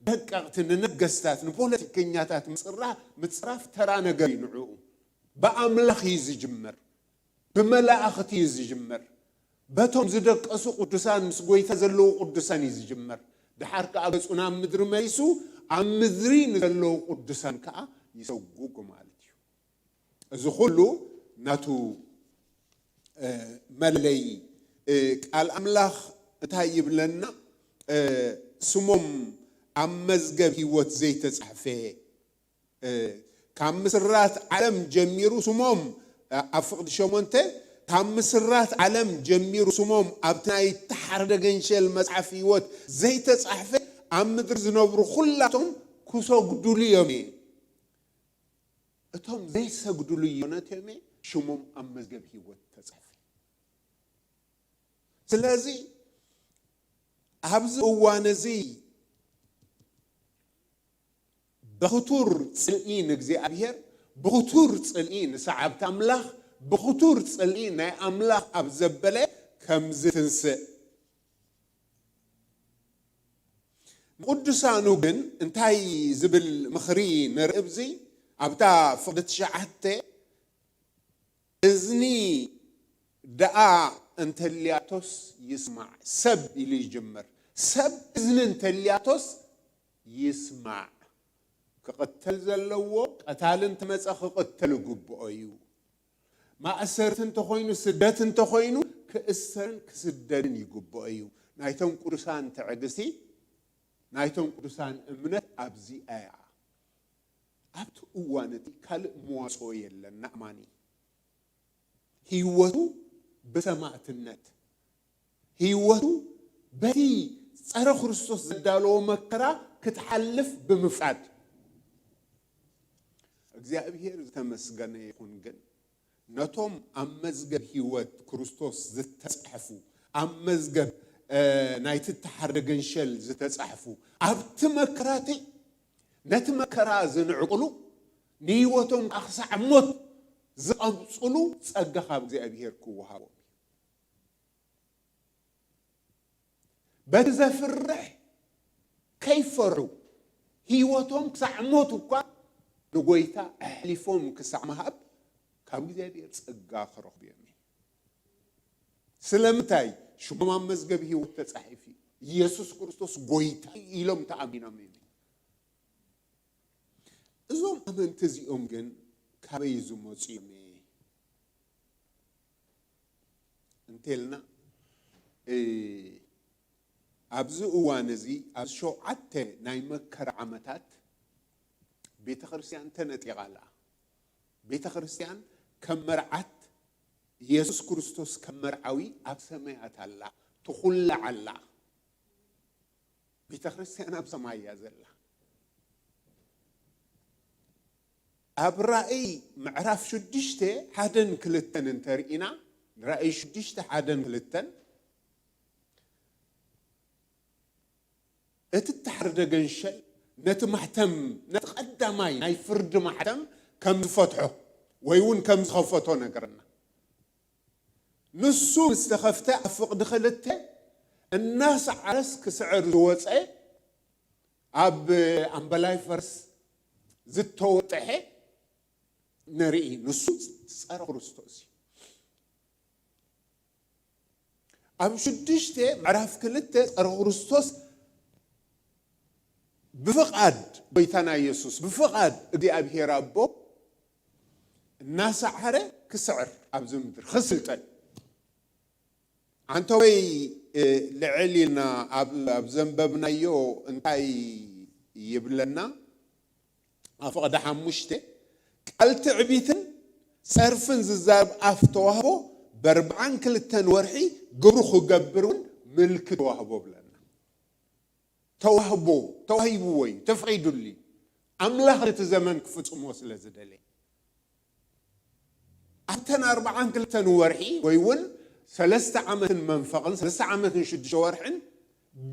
ደቀቕቲ ንነገስታት፣ ንፖለቲከኛታት ምጽራ-፣ ምጽራፍ ተራ ነገር እዩ ንዕኡ። ብኣምላኽ እዩ ዝጅምር፣ ብመላእኽቲ እዩ ዝጅምር፣ በቶም ዝደቀሱ ቅዱሳን ምስ ጎይታ ዘለዉ ቅዱሳን እዩ ዝጅምር። ደሓር ከኣ ገጹ ናብ ምድሪ መሊሱ ኣብ ምድሪ ንዘለዉ ቅዱሳን ከኣ ይሰጉግ ማለት እዩ። እዚ ኩሉ ናቱ፣ እ፣ መለለዪ፣ እ፣ ቃል ኣምላኽ እንታይ ይብለና? እ፣ ስሞም ኣብ መዝገብ ህይወት ዘይተጻሕፈ፣ እ፣ ካብ ምስራት ዓለም ጀሚሩ ስሞም፣ እ፣ ኣብ ፍቕዲ ሸሞንተ፣ ካብ ምስራት ዓለም ጀሚሩ ስሞም ኣብቲ ናይ ተሓርደ ገንሸል መጽሓፍ ህይወት ዘይተጻሕፈ፣ ኣብ ምድሪ ዝነብሩ ኩላቶም ክሰግዱሉ እዮም። እቶም ዘይሰግዱሉ እዮም፣ ነትዮም ሽሞም ኣብ መዝገብ ህይወት ተጻሕፈ። ስለዚ ኣብዚ እዋን እዚ ብኽቱር ጽልኢ ንእግዚኣብሔር፣ ብኽቱር ጽልኢ ንሰዓብቲ ኣምላኽ፣ ብኽቱር ጽልኢ ናይ ኣምላኽ ኣብ ዘበለ ከም ዝትንስእ ንቅዱሳኑ ግን እንታይ ዝብል ምኽሪ ንርኢ ኣብዚ ኣብታ ፍቕዲ ትሽዓተ፣ እዝኒ ደኣ እንተልያቶስ ይስማዕ፣ ሰብ ኢሉ ይጅምር። ሰብ እዝኒ እንተልያቶስ ይስማዕ። ክቕተል ዘለዎ ቀታሊ እንተመጸ ክቕተል ይግብኦ እዩ። ማእሰርቲ እንተኾይኑ፣ ስደት እንተኾይኑ ክእሰርን ክስደድን ይግብኦ እዩ። ናይቶም ቅዱሳን ትዕግስቲ፣ ናይቶም ቅዱሳን እምነት ኣብዚኣ እያ። ኣብቲ እዋን እቲ ካልእ መዋጽኦ የለን ንኣማኒ። ህይወቱ ብሰማእትነት፣ ህይወቱ በቲ ጸረ ክርስቶስ ዘዳለዎ መከራ ክትሓልፍ ብምፍቃድ። እግዚኣብሔር ዝተመስገነ ይኹን። ግን ነቶም ኣብ መዝገብ ህይወት ክርስቶስ ዝተጻሕፉ፣ ኣብ መዝገብ፣ እ፣ ናይቲ እተሓርደ ገንሸል ዝተጻሕፉ፣ ኣብቲ መከራቲ ነቲ መከራ ዝንዕቅሉ፣ ንህይወቶም ከዓ ክሳዕ ሞት ዝቐጽሉ ጸጋ ካብ እግዚኣብሔር ክወሃቦም እዩ። በቲ ዘፍርሕ ከይፈርሑ፣ ህይወቶም ክሳዕ ሞት እኳ ንጎይታ ኣሕሊፎም ክሳዕ ምሃብ ካብ እግዚኣብሔር ጸጋ ክረኽቡ እዮም። ስለምንታይ? ሽሞም ኣብ መዝገብ ህይወት ተጻሒፉ እዩ። ኢየሱስ ክርስቶስ ጎይታ እዩ ኢሎም ተኣሚኖም እዮም። እዞም ኣመንቲ እዚኦም ግን ካበይ ዝመጹ እዮም እንተልና፣ እ፣ ኣብዚ እዋን እዚ፣ ኣብ ሸውዓተ ናይ መከራ ዓመታት፣ ቤተ ክርስቲያን ተነጢቓ ኣላ። ቤተ ክርስቲያን ከም መርዓት፣ ኢየሱስ ክርስቶስ ከም መርዓዊ ኣብ ሰማያት ኣላ፣ ትኹላዕ ኣላ። ቤተ ክርስቲያን ኣብ ሰማይ እያ ዘላ። ኣብ ራእይ ምዕራፍ ሽዱሽተ ሓደን ክልተን እንተርኢና፣ ራእይ ሽዱሽተ ሓደን ክልተን፣ እቲ እተሓርደ ገንሸል ነቲ ማሕተም፣ ነቲ ቀዳማይ ናይ ፍርዲ ማሕተም ከም ዝፈትሖ ወይ እውን ከም ዝኸፈቶ ነገርና። ንሱ ምስ ተኸፍተ፣ ኣብ ፍቕዲ ክልተ እናሰዓረስ ክስዕር ዝወፀ፣ ኣብ ኣምበላይ ፈረስ ዝተወጠሐ ንርኢ። ንሱ ጸረ ክርስቶስ እዩ። ኣብ ሽዱሽተ ምዕራፍ ክልተ ጸረ ክርስቶስ ብፍቓድ ጎይታና ኢየሱስ፣ ብፍቓድ እግዚኣብሔር ኣቦ እናሰዓረ ክስዕር ኣብዚ ምድሪ ክስልጠን። ኣንተ ወይ፣ እ፣ ልዕል ኢልና ኣብ፣ ኣብ ዘንበብናዮ እንታይ ይብለና? ኣብ ፍቕዲ ሓሙሽተ፣ ቃል ትዕቢትን ጸርፍን ዝዛረብ ኣፍ ተዋህቦ፣ በርብዓን ክልተን ወርሒ ግብሩ ክገብር እውን ምልክት ተዋህቦ ብለና። ተዋህቦ፣ ተዋሂብዎ እዩ፣ ተፈቒዱሉ እዩ። ኣምላኽ ነቲ ዘመን ክፍጽሞ ስለ ዝደለየ። ኣብተን ኣርብዓን ክልተን ወርሒ ወይ እውን ሰለስተ ዓመትን መንፈቕን፣ ሰለስተ ዓመትን ሽዱሽተ ወርሕን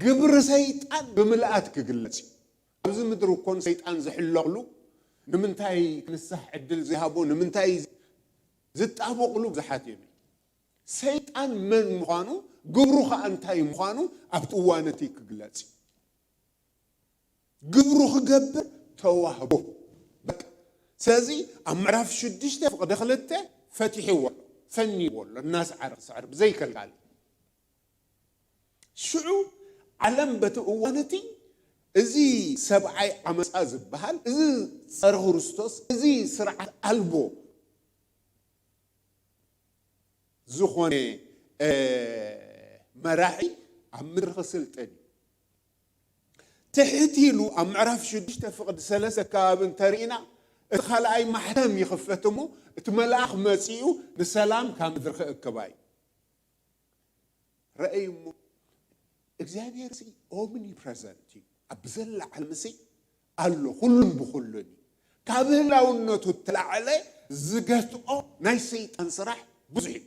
ግብሪ ሰይጣን ብምልኣት ክግለጽ እዩ። ኣብዚ ምድሪ እኮ ንሰይጣን ዝሕለቕሉ፣ ንምንታይ ክንሳሕ ዕድል ዘይሃቦ፣ ንምንታይ ዝጣበቕሉ ብዙሓት እዮም። ሰይጣን መን ምዃኑ፣ ግብሩ ኸኣ እንታይ ምዃኑ ኣብቲ እዋን እቲ ክግለጽ እዩ። ግብሩ ክገብር ተዋህቦ። በቃ። ስለዚ ኣብ ምዕራፍ ሽዱሽተ ፍቕዲ ክልተ ፈቲሕዎ ኣሎ፣ ፈኒዎ ኣሎ፣ እናሰዓረ ክስዕር ብዘይከልካል። ሽዑ ዓለም በቲ እዋን እቲ እዚ ሰብኣይ ዓመፃ ዝበሃል፣ እዚ ጸረ ክርስቶስ፣ እዚ ስርዓት ኣልቦ ዝኾነ፣ እ፣ መራሒ ኣብ ምድሪ ክስልጥን እዩ። ትሕት ኢሉ ኣብ ምዕራፍ ሽዱሽተ ፍቕዲ ሰለስተ ከባቢ እንተርኢና፣ እቲ ካልኣይ ማሕተም ይኽፈት እሞ፣ እቲ መልኣኽ መጺኡ ንሰላም ካብ ምድሪ ክእክባ እዩ። ረኣይ እሞ፣ እግዚኣብሔር ሲ ኦምኒፕረዘንት እዩ። ኣብ ዘላ ዓለም ሲ ኣሎ፣ ኩሉን ብኹሉን እዩ። ካብ ህላውነቱ እተላዕለ ዝገትኦ ናይ ሰይጣን ስራሕ ብዙሕ እዩ።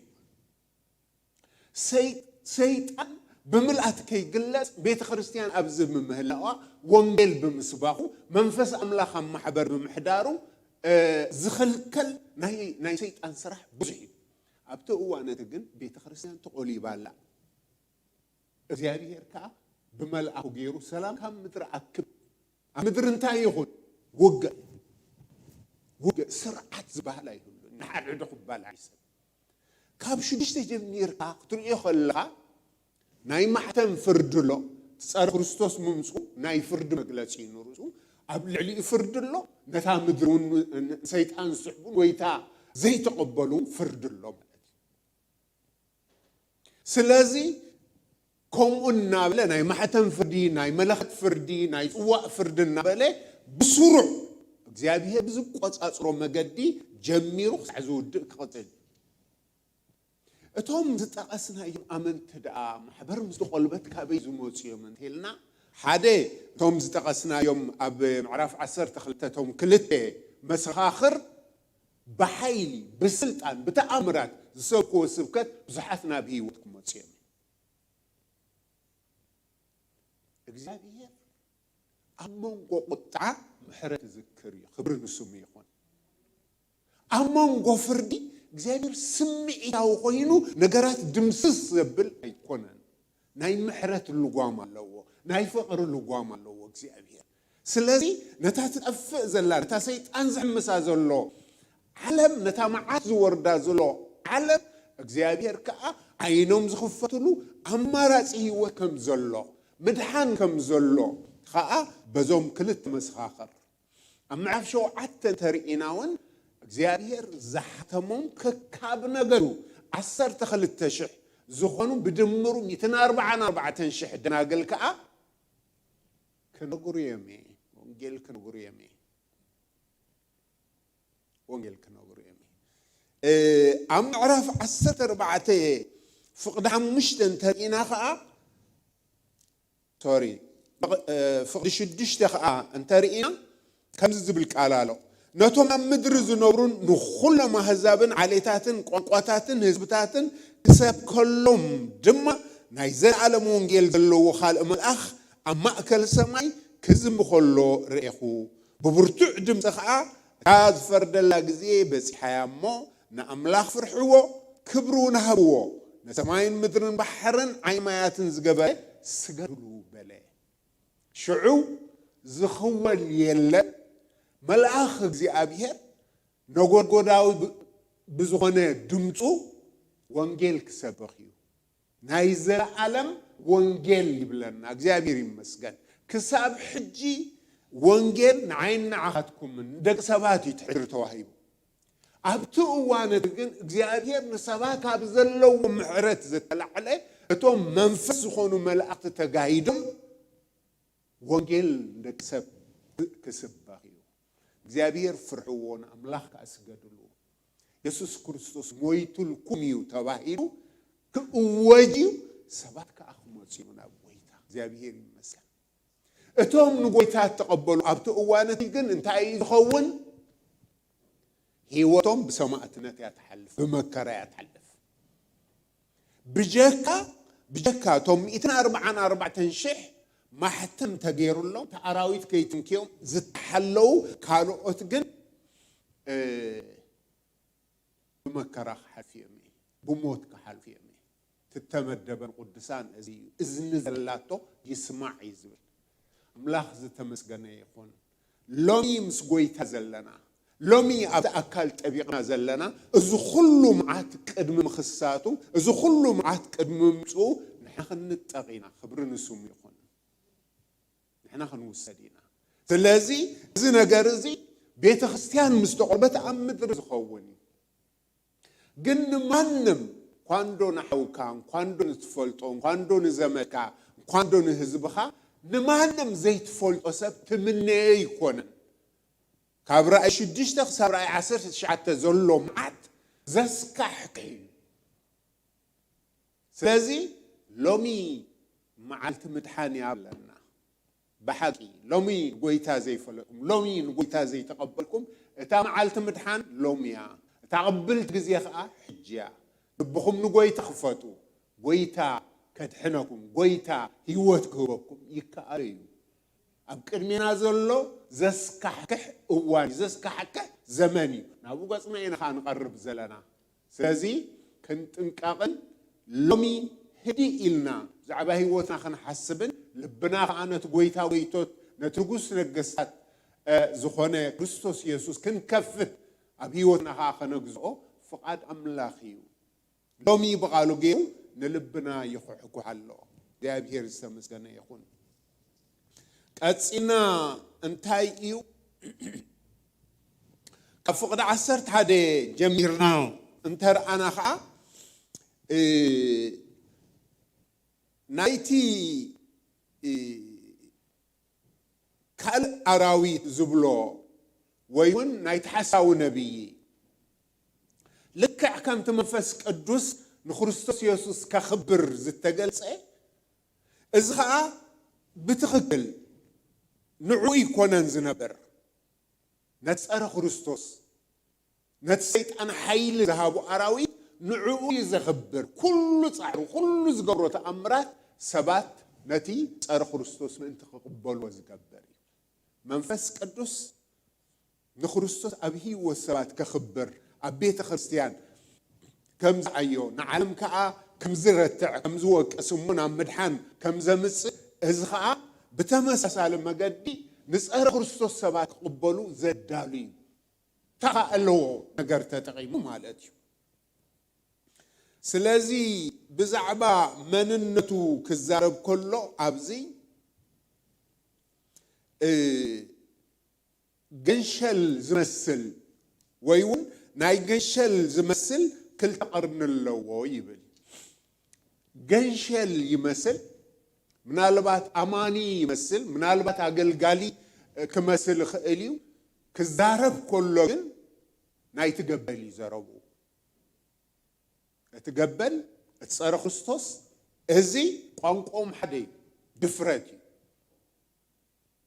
ሰይ-፣ ሰይጣን ብምልኣት ከይግለጽ፣ ቤተ ክርስቲያን ኣብዚ ብምህላዋ፣ ወንጌል ብምስባኹ፣ መንፈስ ኣምላኽ ኣብ ማሕበር ብምሕዳሩ፣ እ፣ ዝኽልከል ናይ፣ ናይ ሰይጣን ስራሕ ብዙሕ እዩ። ኣብቲ እዋን እቲ ግን ቤተ ክርስቲያን ተቖሊባ ኣላ። እግዚኣብሔር ከኣ ብመልኣኹ ገይሩ ሰላም ካብ ምድሪ ኣክብ። ኣብ ምድሪ እንታይ ይኹን? ውግእ። ውግእ፣ ስርዓት ዝበሃል ኣይህሉን። ንሓድሕዱ ክባላዕ እዩ ሰብ። ካብ ሽዱሽተ ጀሚርካ ክትርእዮ ከለኻ፣ ናይ ማሕተም ፍርዲ ኣሎ። ጸረ ክርስቶስ ምምጽኡ ናይ ፍርዲ መግለጺ እዩ ንርእሱ። ኣብ ልዕሊኡ ፍርዲ ኣሎ። ነታ ምድሪ እውን፣ ንሰይጣን ዝስሕቡን ወይታ ዘይተቐበሉ ፍርዲ ኣሎ ማለት እዩ። ስለዚ ከምኡ እናበለ ናይ ማሕተም ፍርዲ፣ ናይ መለኸት ፍርዲ፣ ናይ ጽዋእ ፍርዲ እናበለ ብስሩዕ እግዚኣብሔር ብዝቆጻጽሮ መገዲ ጀሚሩ ክሳዕ ዝውድእ ክቕጽል እዩ። እቶም ዝጠቐስናዮም ኣመንቲ ደኣ ማሕበር ምስ ተቖልበት ካበይ ዝመጹ እዮም እንተኢልና፣ ሓደ እቶም ዝጠቐስናዮም ኣብ ምዕራፍ ዓሰርተ ክልተ እቶም ክልተ መሰኻኽር ብሓይሊ፣ ብስልጣን፣ ብተኣምራት ዝሰብክዎ ስብከት ብዙሓት ናብ ህይወት ክመጹ እዮም። እግዚኣብሔር ኣብ መንጎ ቁጥዓ ምሕረት ዝዝክር እዩ። ክብሪ ንስሙ ይኹን። ኣብ መንጎ ፍርዲ እግዚኣብሔር ስምዒታዊ ኮይኑ ነገራት ድምስስ ዘብል ኣይኮነን። ናይ ምሕረት ልጓም ኣለዎ፣ ናይ ፍቕሪ ልጓም ኣለዎ እግዚኣብሔር። ስለዚ ነታ ትጠፍእ ዘላ፣ ነታ ሰይጣን ዝሕምሳ ዘሎ ዓለም፣ ነታ መዓት ዝወርዳ ዘሎ ዓለም፣ እግዚኣብሔር ከኣ ዓይኖም ዝኽፈትሉ ኣማራጺ ህይወት ከም ዘሎ፣ ምድሓን ከም ዘሎ ኸኣ በዞም ክልተ መሰኻኽር ኣብ ምዕራፍ ሸውዓተ እንተርኢና እውን እግዚኣብሔር ዝሓተሞም ከካብ ነገዱ ዓሰርተ ክልተ ሽሕ ዝኾኑ ብድምሩ ሚእትን ኣርባዓን ኣርባዕተን ሽሕ ደናግል ከኣ ክነግሩ እዮም እየ። ወንጌል ክነግሩ እዮም እየ። ወንጌል ክነግሩ እዮም እየ። እ፣ ኣብ ምዕራፍ ዓሰርተ ኣርባዕተ ፍቕዲ ሓሙሽተ እንተርኢና ከኣ፣ ሶሪ፣ እ፣ ፍቕዲ ሽዱሽተ ከኣ እንተርኢና ከምዚ ዝብል ቃል ኣሎ። ነቶም ኣብ ምድሪ ዝነብሩን ንኹሎም ኣህዛብን ዓሌታትን ቋንቋታትን ህዝብታትን ክሰብከሎም ድማ ናይ ዘለኣለም ወንጌል ዘለዎ ካልእ መልኣኽ ኣብ ማእከል ሰማይ ክዝምብ ከሎ ርኤኹ። ብብርቱዕ ድምፂ ኸዓ እታ ዝፈርደላ ግዜ በፂሓ እያ እሞ ንኣምላኽ ፍርሕዎ፣ ክብሪ እውን ሃብዎ። ንሰማይን ምድርን ባሕርን ዓይኒ ማያትን ዝገበረ ስገድሉ በለ። ሽዑ ዝኽወል የለን። መልኣኽ እግዚኣብሔር ነጎድጎዳዊ ብ-፣ ብዝኾነ ድምፁ ወንጌል ክሰብኽ እዩ። ናይ ዘለዓለም ወንጌል ይብለና። እግዚኣብሔር ይመስገን። ክሳብ ሕጂ ወንጌል ንዓይን ንዓኻትኩምን ንደቂ ሰባት እዩ ትሕድር ተዋሂቡ። ኣብቲ እዋን እቲ ግን እግዚኣብሔር ንሰባት ካብ ዘለዎ ምሕረት ዝተላዕለ እቶም መንፈስ ዝኾኑ መላእኽቲ ተጋሂዶም ወንጌል ንደቂ ሰብ ክስበኽ እዩ። እግዚኣብሔር ፍርሕዎ፣ ንኣምላኽ ከኣ ስገድሉ። የሱስ ክርስቶስ ሞይቱልኩም እዩ ተባሂሉ ክእወጅ እዩ፣ ሰባት ከኣ ክመጹ እዩ ናብ ጎይታ። እግዚኣብሔር ይመስገን። እቶም ንጎይታ እተቐበሉ ኣብቲ እዋን እቲ ግን እንታይ እዩ ዝኸውን? ህይወቶም ብሰማእትነት እያ ትሓልፍ፣ ብመከራ እያ ትሓልፍ። ብጀካ፣ ብጀካ እቶም ሚእትን ኣርባዓን ኣርባዕተን ሽሕ ማሕተም ተገይሩሎም፣ እቲ ኣራዊት ከይትንክዮም ዝተሓለዉ ካልኦት ግን፣ እ፣ ብመከራ ክሓልፉ እዮም፣ ብሞት ክሓልፉ እዮም። ትተመደበን ቅዱሳን እዚ እዩ። እዝኒ ዘላቶ ይስማዕ እዩ ዝብል። ኣምላኽ ዝተመስገነ ይኹን። ሎሚ ምስ ጎይታ ዘለና፣ ሎሚ ኣብቲ ኣካል ጠቢቕና ዘለና፣ እዚ ኩሉ መዓት ቅድሚ ምኽሳቱ፣ እዚ ኩሉ መዓት ቅድሚ ምምጽኡ ንሕና ክንጠቕ ኢና። ክብሪ ንስሙ ይኹን። ንሕና ክንውሰድ ኢና። ስለዚ እዚ ነገር እዚ ቤተ ክርስቲያን ምስ ተቖርበት ኣብ ምድሪ ዝኸውን እዩ። ግን ንማንም፣ እንኳን ዶ ንሓውካ፣ እንኳን ዶ ንትፈልጦ፣ እንኳን ዶ ንዘመድካ፣ እንኳን ዶ ንህዝብኻ፣ ንማንም ዘይትፈልጦ ሰብ ትምነዮ ኣይኮነን። ካብ ራእይ ሽዱሽተ ክሳብ ራእይ ዓሰርተ ትሽዓተ ዘሎ መዓት ዘስካሕክሕ እዩ። ስለዚ ሎሚ መዓልቲ ምድሓን እያ ኣለና። ብሓቂ ሎሚ ጎይታ ዘይፈለጥኩም፣ ሎሚ ንጎይታ ዘይተቐበልኩም፣ እታ መዓልቲ ምድሓን ሎሚ እያ። እታ ቅብልቲ ግዜ ኸዓ ሕጂ እያ። ልብኹም ንጎይታ ክፈቱ። ጎይታ ከድሕነኩም፣ ጎይታ ህይወት ክህበኩም ይከኣል እዩ። ኣብ ቅድሜና ዘሎ ዘስካሕክሕ እዋን እዩ፣ ዘስካሕክሕ ዘመን እዩ። ናብኡ ገጽና ኢና ኸዓ ንቐርብ ዘለና። ስለዚ ክንጥንቀቕን ሎሚ ህድእ ኢልና ብዛዕባ ህይወትና ክንሓስብን ልብና ኸዓ ነቲ ጎይታ ጎይቶት፣ ነቲ ንጉስ ነገስታት፣ እ፣ ዝኾነ ክርስቶስ የሱስ ክንከፍት፣ ኣብ ህይወትና ኸዓ ከነግዝኦ ፍቓድ ኣምላኽ እዩ። ሎሚ ብቓሉ ገይሩ ንልብና ይኹሕኩሕ ኣሎ። እግዚኣብሔር ዝተመስገነ ይኹን። ቀጺልና እንታይ እዩ? ካብ ፍቕዲ ዓሰርተ ሓደ ጀሚርና እንተርኣና ኸዓ፣ እ፣ ናይቲ፣ እ፣ ካልእ ኣራዊት ዝብሎ ወይ እውን ናይቲ ሓሳዊ ነቢይ ልክዕ ከምቲ መንፈስ ቅዱስ ንክርስቶስ የሱስ ከኽብር ዝተገልጸ፣ እዚ ኸዓ ብትኽክል ንዕኡ ኣይኮነን ዝነብር። ነቲ ጸረ ክርስቶስ፣ ነቲ ሰይጣን ሓይሊ ዝሃቦ ኣራዊት ንዕኡ እዩ ዘኽብር። ኩሉ ጻዕሩ፣ ኩሉ ዝገብሮ ተኣምራት ሰባት ነቲ ጸረ ክርስቶስ ምእንቲ ክቕበልዎ ዝገብር እዩ። መንፈስ ቅዱስ ንክርስቶስ ኣብ ህይወት ሰባት ከኽብር፣ ኣብ ቤተ ክርስቲያን ከም ዝዓዮ፣ ንዓለም ከኣ ከም ዝረትዕ፣ ከም ዝወቅስ እሞ ናብ ምድሓን ከም ዘምጽእ፣ እዚ ከኣ ብተመሳሳሊ መገዲ ንጸረ ክርስቶስ ሰባት ክቕበሉ ዘዳሉ እዩ። ተኸእለዎ ነገር ተጠቒሙ ማለት እዩ። ስለዚ ብዛዕባ መንነቱ ክዛረብ ከሎ ኣብዚ፣ እ፣ ገንሸል ዝመስል ወይ እውን ናይ ገንሸል ዝመስል ክልተ ቀርኒ ኣለዎ ይብል። ገንሸል ይመስል፣ ምናልባት ኣማኒ ይመስል፣ ምናልባት ኣገልጋሊ ክመስል ይኽእል እዩ። ክዛረብ ከሎ ግን ናይቲ ገበል እዩ ዘረብኡ። እቲ ገበል፣ እቲ ጸረ ክርስቶስ፣ እዚ ቋንቋኦም ሓደ እዩ፣ ድፍረት እዩ።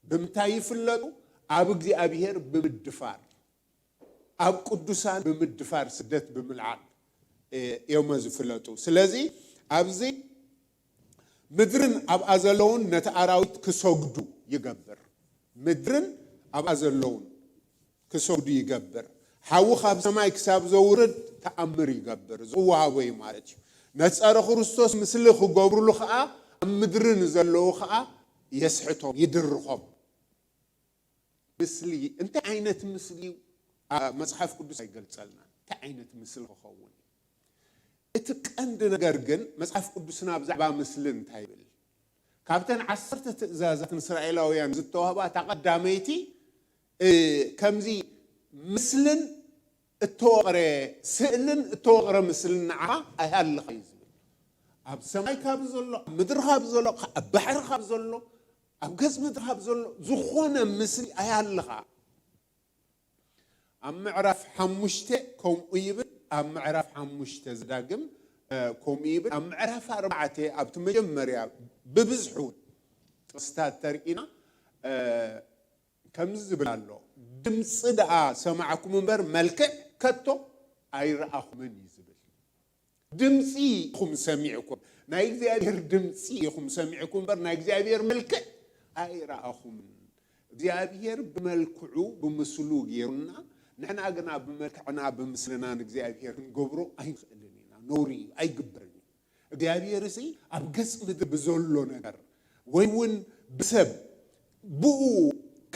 ብምንታይ ይፍለጡ? ኣብ እግዚኣብሔር ብምድፋር፣ ኣብ ቅዱሳን ብምድፋር፣ ስደት ብምልዓል እዮም ዝፍለጡ። ስለዚ ኣብዚ ምድርን ኣብኣ ዘለውን ነቲ ኣራዊት ክሰግዱ ይገብር። ምድርን ኣብኣ ዘለውን ክሰግዱ ይገብር። ሓዊ ካብ ሰማይ ክሳብ ዘውርድ ተኣምር ይገብር። ዝወሃቦ እዩ ማለት እዩ። ነጸረ ክርስቶስ ምስሊ ክገብሩሉ ኸዓ ኣብ ምድሪ ንዘለዉ ኸዓ የስሕቶም፣ ይድርኾም። ምስሊ፣ እንታይ ዓይነት ምስሊ እዩ? መጽሓፍ ቅዱስ ኣይገልጸልና እንታይ ዓይነት ምስሊ ክኸውን እዩ። እቲ ቀንዲ ነገር ግን መጽሓፍ ቅዱስና ብዛዕባ ምስልን እንታይ ይብል? ካብተን ዓሰርተ ትእዛዛት ንእስራኤላውያን ዝተዋህባ እታ ቀዳመይቲ ከምዚ ምስልን እተወቕረ ስእልን እተወቕረ ምስልን ንዓኻ ኣይሃልኻ እዩ ዝብል። ኣብ ሰማይ ካብ ዘሎ፣ ኣብ ምድሪ ካብ ዘሎ፣ ኣብ ባሕሪ ካብ ዘሎ፣ ኣብ ገጽ ምድሪ ካብ ዘሎ ዝኾነ ምስሊ ኣይሃልኻ። ኣብ ምዕራፍ ሓሙሽተ ከምኡ ይብል። ኣብ ምዕራፍ ሓሙሽተ ዘዳግም ከምኡ ይብል። ኣብ ምዕራፍ ኣርባዕተ ኣብቲ መጀመርያ ብብዝሑ ጥቕስታት ተርኢና ከምዚ ዝብል ኣሎ፣ ድምፂ ደኣ ሰማዕኩም እምበር መልክዕ ከቶ ኣይረኣኹምን እዩ ዝብል። ድምፂ ኢኹም ሰሚዕኩም፣ ናይ እግዚኣብሔር ድምፂ ኢኹም ሰሚዕኩም እምበር ናይ እግዚኣብሔር መልክዕ ኣይረኣኹምን። እግዚኣብሔር ብመልክዑ ብምስሉ ገይሩና፣ ንሕና ግና ብመልክዕና ብምስልና ንእግዚኣብሔር ክንገብሮ ኣይንኽእልን ኢና። ነውሪ እዩ፣ ኣይግበርን እዩ። እግዚኣብሔር እዚ ኣብ ገጽ ምድሪ ብዘሎ ነገር ወይ እውን ብሰብ ብኡ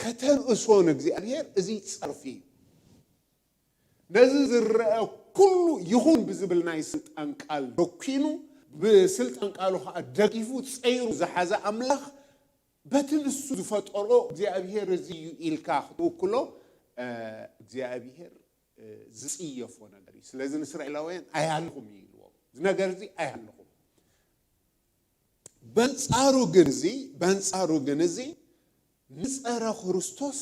ከተንእሶ ንእግዚኣብሔር እዚ ጸርፊ እዩ። ነዚ ዝረአ ኩሉ ይኹን ብዝብል ናይ ስልጣን ቃል ደኪኑ፣ ብስልጣን ቃሉ ኸዓ ደጊፉ ጸይሩ ዝሓዘ ኣምላኽ በቲ ንሱ ዝፈጠሮ እግዚኣብሔር እዚ እዩ ኢልካ ክትውክሎ እግዚኣብሔር ዝጽየፎ ነገር እዩ። ስለዚ ንእስራኤላውያን ኣይሃልኹም እዩ ኢልዎም። እዚ ነገር እዚ ኣይሃልኹም። በንጻሩ ግን እዚ በንጻሩ ግን እዚ ንጸረ ክርስቶስ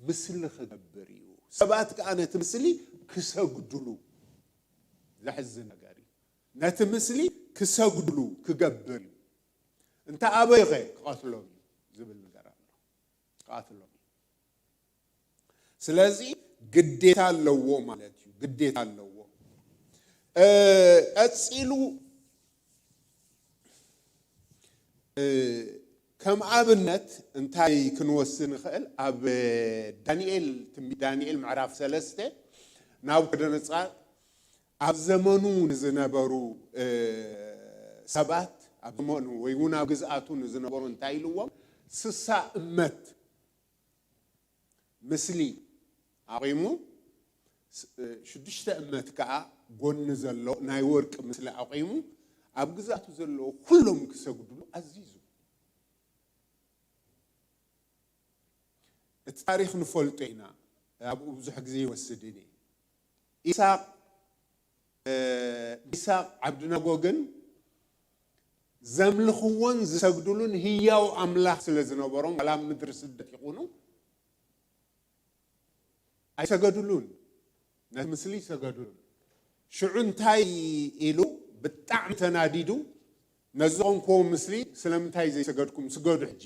ምስሊ ክገብር እዩ። ሰባት ከኣ ነቲ ምስሊ ክሰግድሉ። ዘሕዝን ነገር እዩ። ነቲ ምስሊ ክሰግድሉ ክገብር እዩ። እንተ ኣበይኸ ክቐትሎም እዩ ዝብል ነገር ኣሎ። ክቐትሎም እዩ። ስለዚ ግዴታ ኣለዎ ማለት እዩ። ግዴታ ኣለዎ። ቀጺሉ ከም ኣብነት እንታይ ክንወስድ ንኽእል? ኣብ ዳንኤል ትንቢት ዳንኤል ምዕራፍ ሰለስተ ናቡከደነጻር ኣብ ዘመኑ ንዝነበሩ ሰባት ኣብ ዘመኑ ወይ እውን ኣብ ግዝኣቱ ንዝነበሩ እንታይ ኢልዎም? ስሳ እመት ምስሊ ኣቑሙ፣ ሽዱሽተ እመት ከዓ ጎኒ ዘሎ ናይ ወርቂ ምስሊ ኣቑሙ ኣብ ግዛቱ ዘለዉ ኩሎም ክሰግድሉ ኣዚዙ። እቲ ታሪኽ ንፈልጦ ኢና። ኣብኡ ብዙሕ ግዜ ይወስድን እዩ። ኢሳቅ ሚሳቅ ዓብድነጎ ግን ዘምልኽዎን ዝሰግድሉን ህያው ኣምላኽ ስለ ዝነበሮም ዋላ ኣብ ምድሪ ስደት ይኹኑ ኣይሰገድሉን። ነቲ ምስሊ ይሰገድሉን። ሽዑ እንታይ ኢሉ ብጣዕሚ ተናዲዱ፣ ነዚ ቆምክዎ ምስሊ ስለምንታይ ዘይሰገድኩም? ስገዱ ሕጂ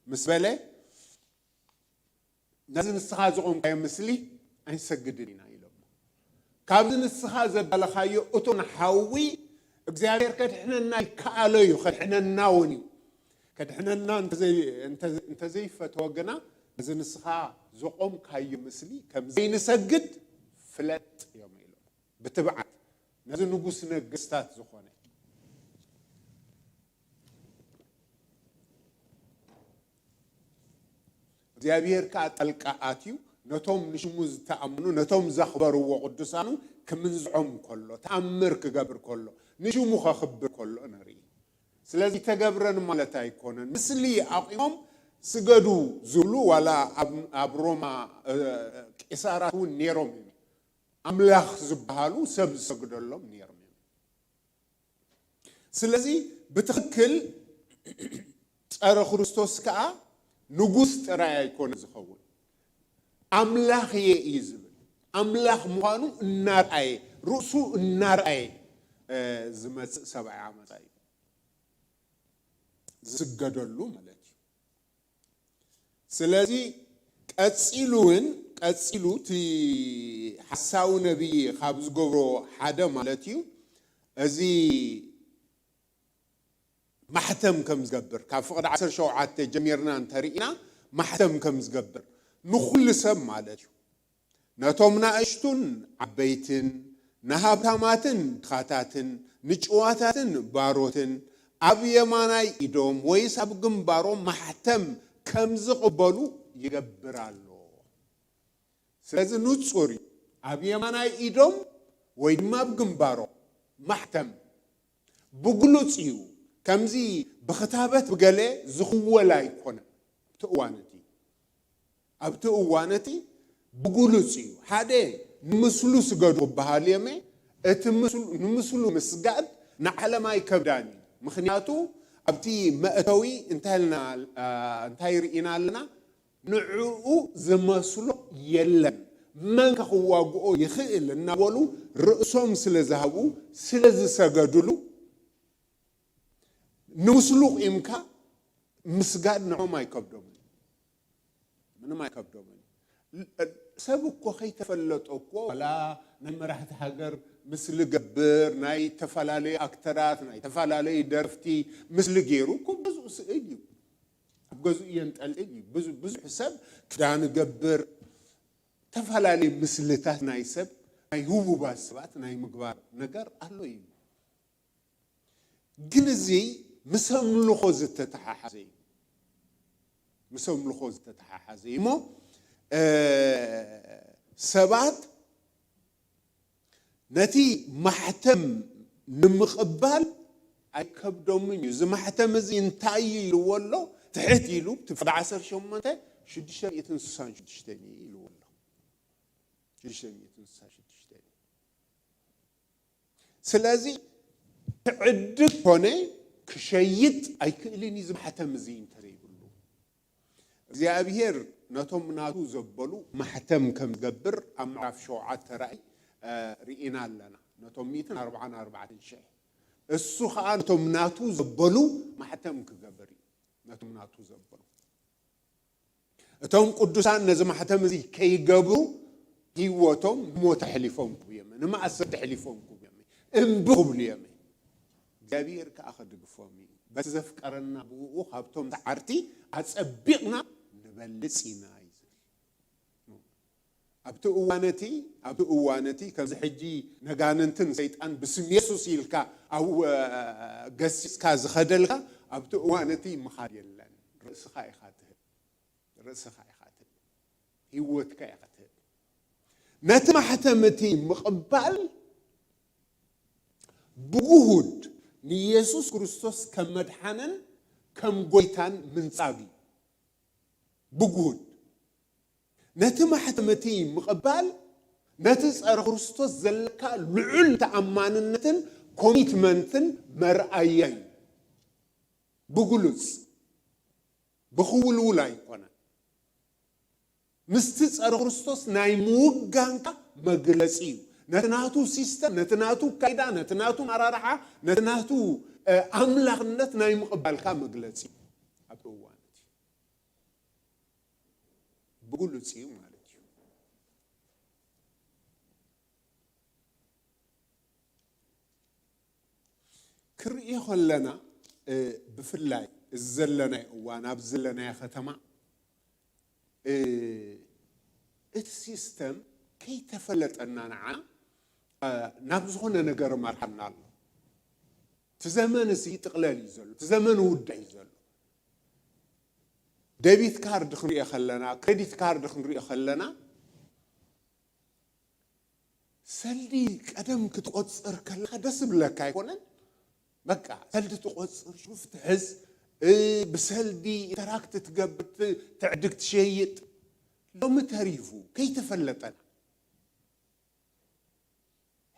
ምስ በለ፣ ነዚ ንስኻ ዝቆምካዮ ምስሊ ኣይንሰግድን ኢና ኢሎም። ካብዚ ንስኻ ዘዳለኻዮ እቶን ሓዊ እግዚኣብሔር ከድሕነና ይከኣሎ እዩ፣ ከድሕነና እውን እዩ። ከድሕነና እንተዘይፈተወ ግና ነዚ ንስኻ ዘቆምካዮ ምስሊ ከም ዘይንሰግድ ፍለጥ እዮም ኢሎም። ብትብዓት ነዚ ንጉስ ነገስታት ዝኾነ እግዚኣብሔር ከኣ ጠልቃ ኣትዩ ነቶም ንሽሙ ዝተኣምኑ ነቶም ዘኽበርዎ ቅዱሳኑ ክምንዝዖም ከሎ ተኣምር ክገብር ከሎ ንሽሙ ከኽብር ከሎ ንርኢ። ስለዚ ተገብረን ማለት ኣይኮነን። ምስሊ ኣቑሞም ስገዱ ዝብሉ ዋላ ኣብ ሮማ ቄሳራት እውን ነይሮም እዮም። ኣምላኽ ዝበሃሉ ሰብ ዝሰግደሎም ነይሮም እዮም። ስለዚ ብትኽክል ጸረ ክርስቶስ ከኣ ንጉስ ጥራይ ኣይኮነ ዝኸውን፣ ኣምላኽ እየ እዩ ዝብል። ኣምላኽ ምዃኑ እናርኣየ፣ ርእሱ እናርኣየ ዝመጽእ ሰብኣይ ዓመጻ እዩ ዝስገደሉ ማለት እዩ። ስለዚ ቀጺሉ እውን ቀጺሉ እቲ ሓሳዊ ነቢይ ካብ ዝገብሮ ሓደ ማለት እዩ፣ እዚ ማሕተም ከም ዝገብር፣ ካብ ፍቕዲ ዓሰርተ ሸውዓተ ጀሚርና እንተርኢና ማሕተም ከም ዝገብር ንኹሉ ሰብ ማለት እዩ። ነቶም ናእሽቱን ዓበይትን፣ ንሃብታማትን ድኻታትን፣ ንጭዋታትን ባሮትን ኣብ የማናይ ኢዶም ወይስ ኣብ ግንባሮም ማሕተም ከም ዝቕበሉ ይገብር ኣሎ። ስለዚ ንጹር እዩ። ኣብ የማናይ ኢዶም ወይ ድማ ኣብ ግንባሮም ማሕተም ብግሉጽ እዩ። ከምዚ ብኽታበት ብገለ ዝኽወል ኣይኮነን። ኣብቲ እዋን እቲ ኣብቲ እዋን እቲ ብግሉጽ እዩ። ሓደ ንምስሉ ስገዱ ክበሃል እዮመ። እቲ ምስሉ- ንምስሉ ምስጋድ ንዓለም ኣይከብዳን እዩ። ምኽንያቱ ኣብቲ መእተዊ እንታይ ኢልና እንታይ ርኢና ኣለና? ንዕኡ ዝመስሎ የለን፣ መን ከ ክዋግኦ ይኽእል እናበሉ ርእሶም ስለ ዝሃቡ ስለ ዝሰገድሉ ንምስሉ ቂምካ ምስጋድ ንዖም ኣይከብዶምን፣ ምንም ኣይከብዶምን። ሰብ እኮ ከይተፈለጦ እኮ ዋላ ናይ መራሕቲ ሃገር ምስሊ ገብር፣ ናይ ተፈላለዩ ኣክተራት፣ ናይ ተፈላለዩ ደርፍቲ ምስሊ ገይሩ እኮ ገዝኡ ስእል እዩ። ኣብ ገዝኡ የንጠልጥል እዩ። ብዙ- ብዙሕ ሰብ ክዳን ገብር፣ ተፈላለዩ ምስልታት ናይ ሰብ ናይ ህቡባት ሰባት ናይ ምግባር ነገር ኣሎ እዩ። ግን እዚ ምስ ኣምልኾ ዝተተሓሓዘ እዩ። ምስ ኣምልኾ ዝተተሓሓዘ እዩ እሞ ሰባት ነቲ ማሕተም ንምቕባል ኣይከብዶምን እዩ። እዚ ማሕተም እዚ እንታይ እዩ ኢልዎ ኣሎ? ትሕት ኢሉ እቲ ፍቕዲ ዓሰርተ ሸሞንተ ሽዱሽተ ሚእትን ስሳን ሽዱሽተን እዩ ኢልዎ ኣሎ። ሽዱሽተ ሚእትን ስሳን ሽዱሽተን እዩ። ስለዚ ክዕድግ ኮነ ክሸይጥ ኣይክእልን እዩ፣ እዚ ማሕተም እዚ እንተዘይብሉ። እግዚኣብሔር ነቶም ናቱ ዘበሉ ማሕተም ከም ዝገብር ኣብ ምዕራፍ ሸውዓተ ራእይ ርኢና ኣለና። ነቶም ሚእትን ኣርባዓን ኣርባዕተን ሽሕ እሱ ኸዓ ነቶም ናቱ ዘበሉ ማሕተም ክገብር እዩ። ነቶም ናቱ ዘበሉ እቶም ቅዱሳን ነዚ ማሕተም እዚ ከይገብሩ ህይወቶም ንሞት ኣሕሊፎም ክቡ እዮም፣ ንማእሰርቲ ኣሕሊፎም ክቡ እዮም፣ እምቢ ክብሉ እዮም። እግዚኣብሔር ከኣ ከድግፎም እዩ። በቲ ዘፍቀረና ብኡ ካብቶም ሰዓርቲ ኣጸቢቕና ንበልጽ ኢና እዩ ዝብል። ኣብቲ እዋን እቲ ኣብቲ እዋን እቲ ከምዚ ሕጂ ነጋንንትን ሰይጣን ብስም የሱስ ኢልካ ኣብ ገሲጽካ ዝኸደልካ ኣብቲ እዋን እቲ ምኻድ የለን። ርእስኻ ኢኻ ትህብ። ርእስኻ ኢኻ ትህብ። ህይወትካ ኢኻ ትህብ። ነቲ ማሕተም እቲ ምቕባል ብግሁድ ንየሱስ ክርስቶስ ከም መድሓንን ከም ጎይታን ምንጻግ እዩ። ብግሁድ ነቲ ማሕተም እቲ ምቕባል ነቲ ጸረ ክርስቶስ ዘለካ ልዑል ተኣማንነትን ኮሚትመንትን መርኣያ እዩ። ብግሉጽ ብኽውልውል ኣይኮነን። ምስቲ ጸረ ክርስቶስ ናይ ምውጋንካ መግለጺ እዩ። ነቲ ናቱ ሲስተም፣ ነቲ ናቱ ካይዳ፣ ነቲ ናቱ ኣመራርሓ፣ ነቲ ናቱ ኣምላኽነት ናይ ምቕባልካ መግለጺ እዩ። ኣብ እዋን እቲ ብግሉጽ እዩ ማለት እዩ። ክርእዮ ከለና ብፍላይ እዚ ዘለናዮ እዋን ኣብ ዘለናዮ ከተማ እቲ ሲስተም ከይተፈለጠና ንዓና ናብ ዝኾነ ነገር መርሓና ኣሎ። እቲ ዘመን እዚ ጥቕለል እዩ ዘሎ፣ እቲ ዘመን ውዳ እዩ ዘሎ። ደቢት ካርድ ክንሪኦ ከለና፣ ክሬዲት ካርድ ክንሪኦ ከለና ሰልዲ ቀደም ክትቆጽር ከለካ ደስ ዝብለካ ኣይኮነን። በቃ ሰልዲ ትቆጽር፣ ሽፍ ትሕዝ፣ ብሰልዲ ኢንተራክት ትገብር፣ ትዕድግ፣ ትሸይጥ። ሎሚ ተሪፉ ከይተፈለጠና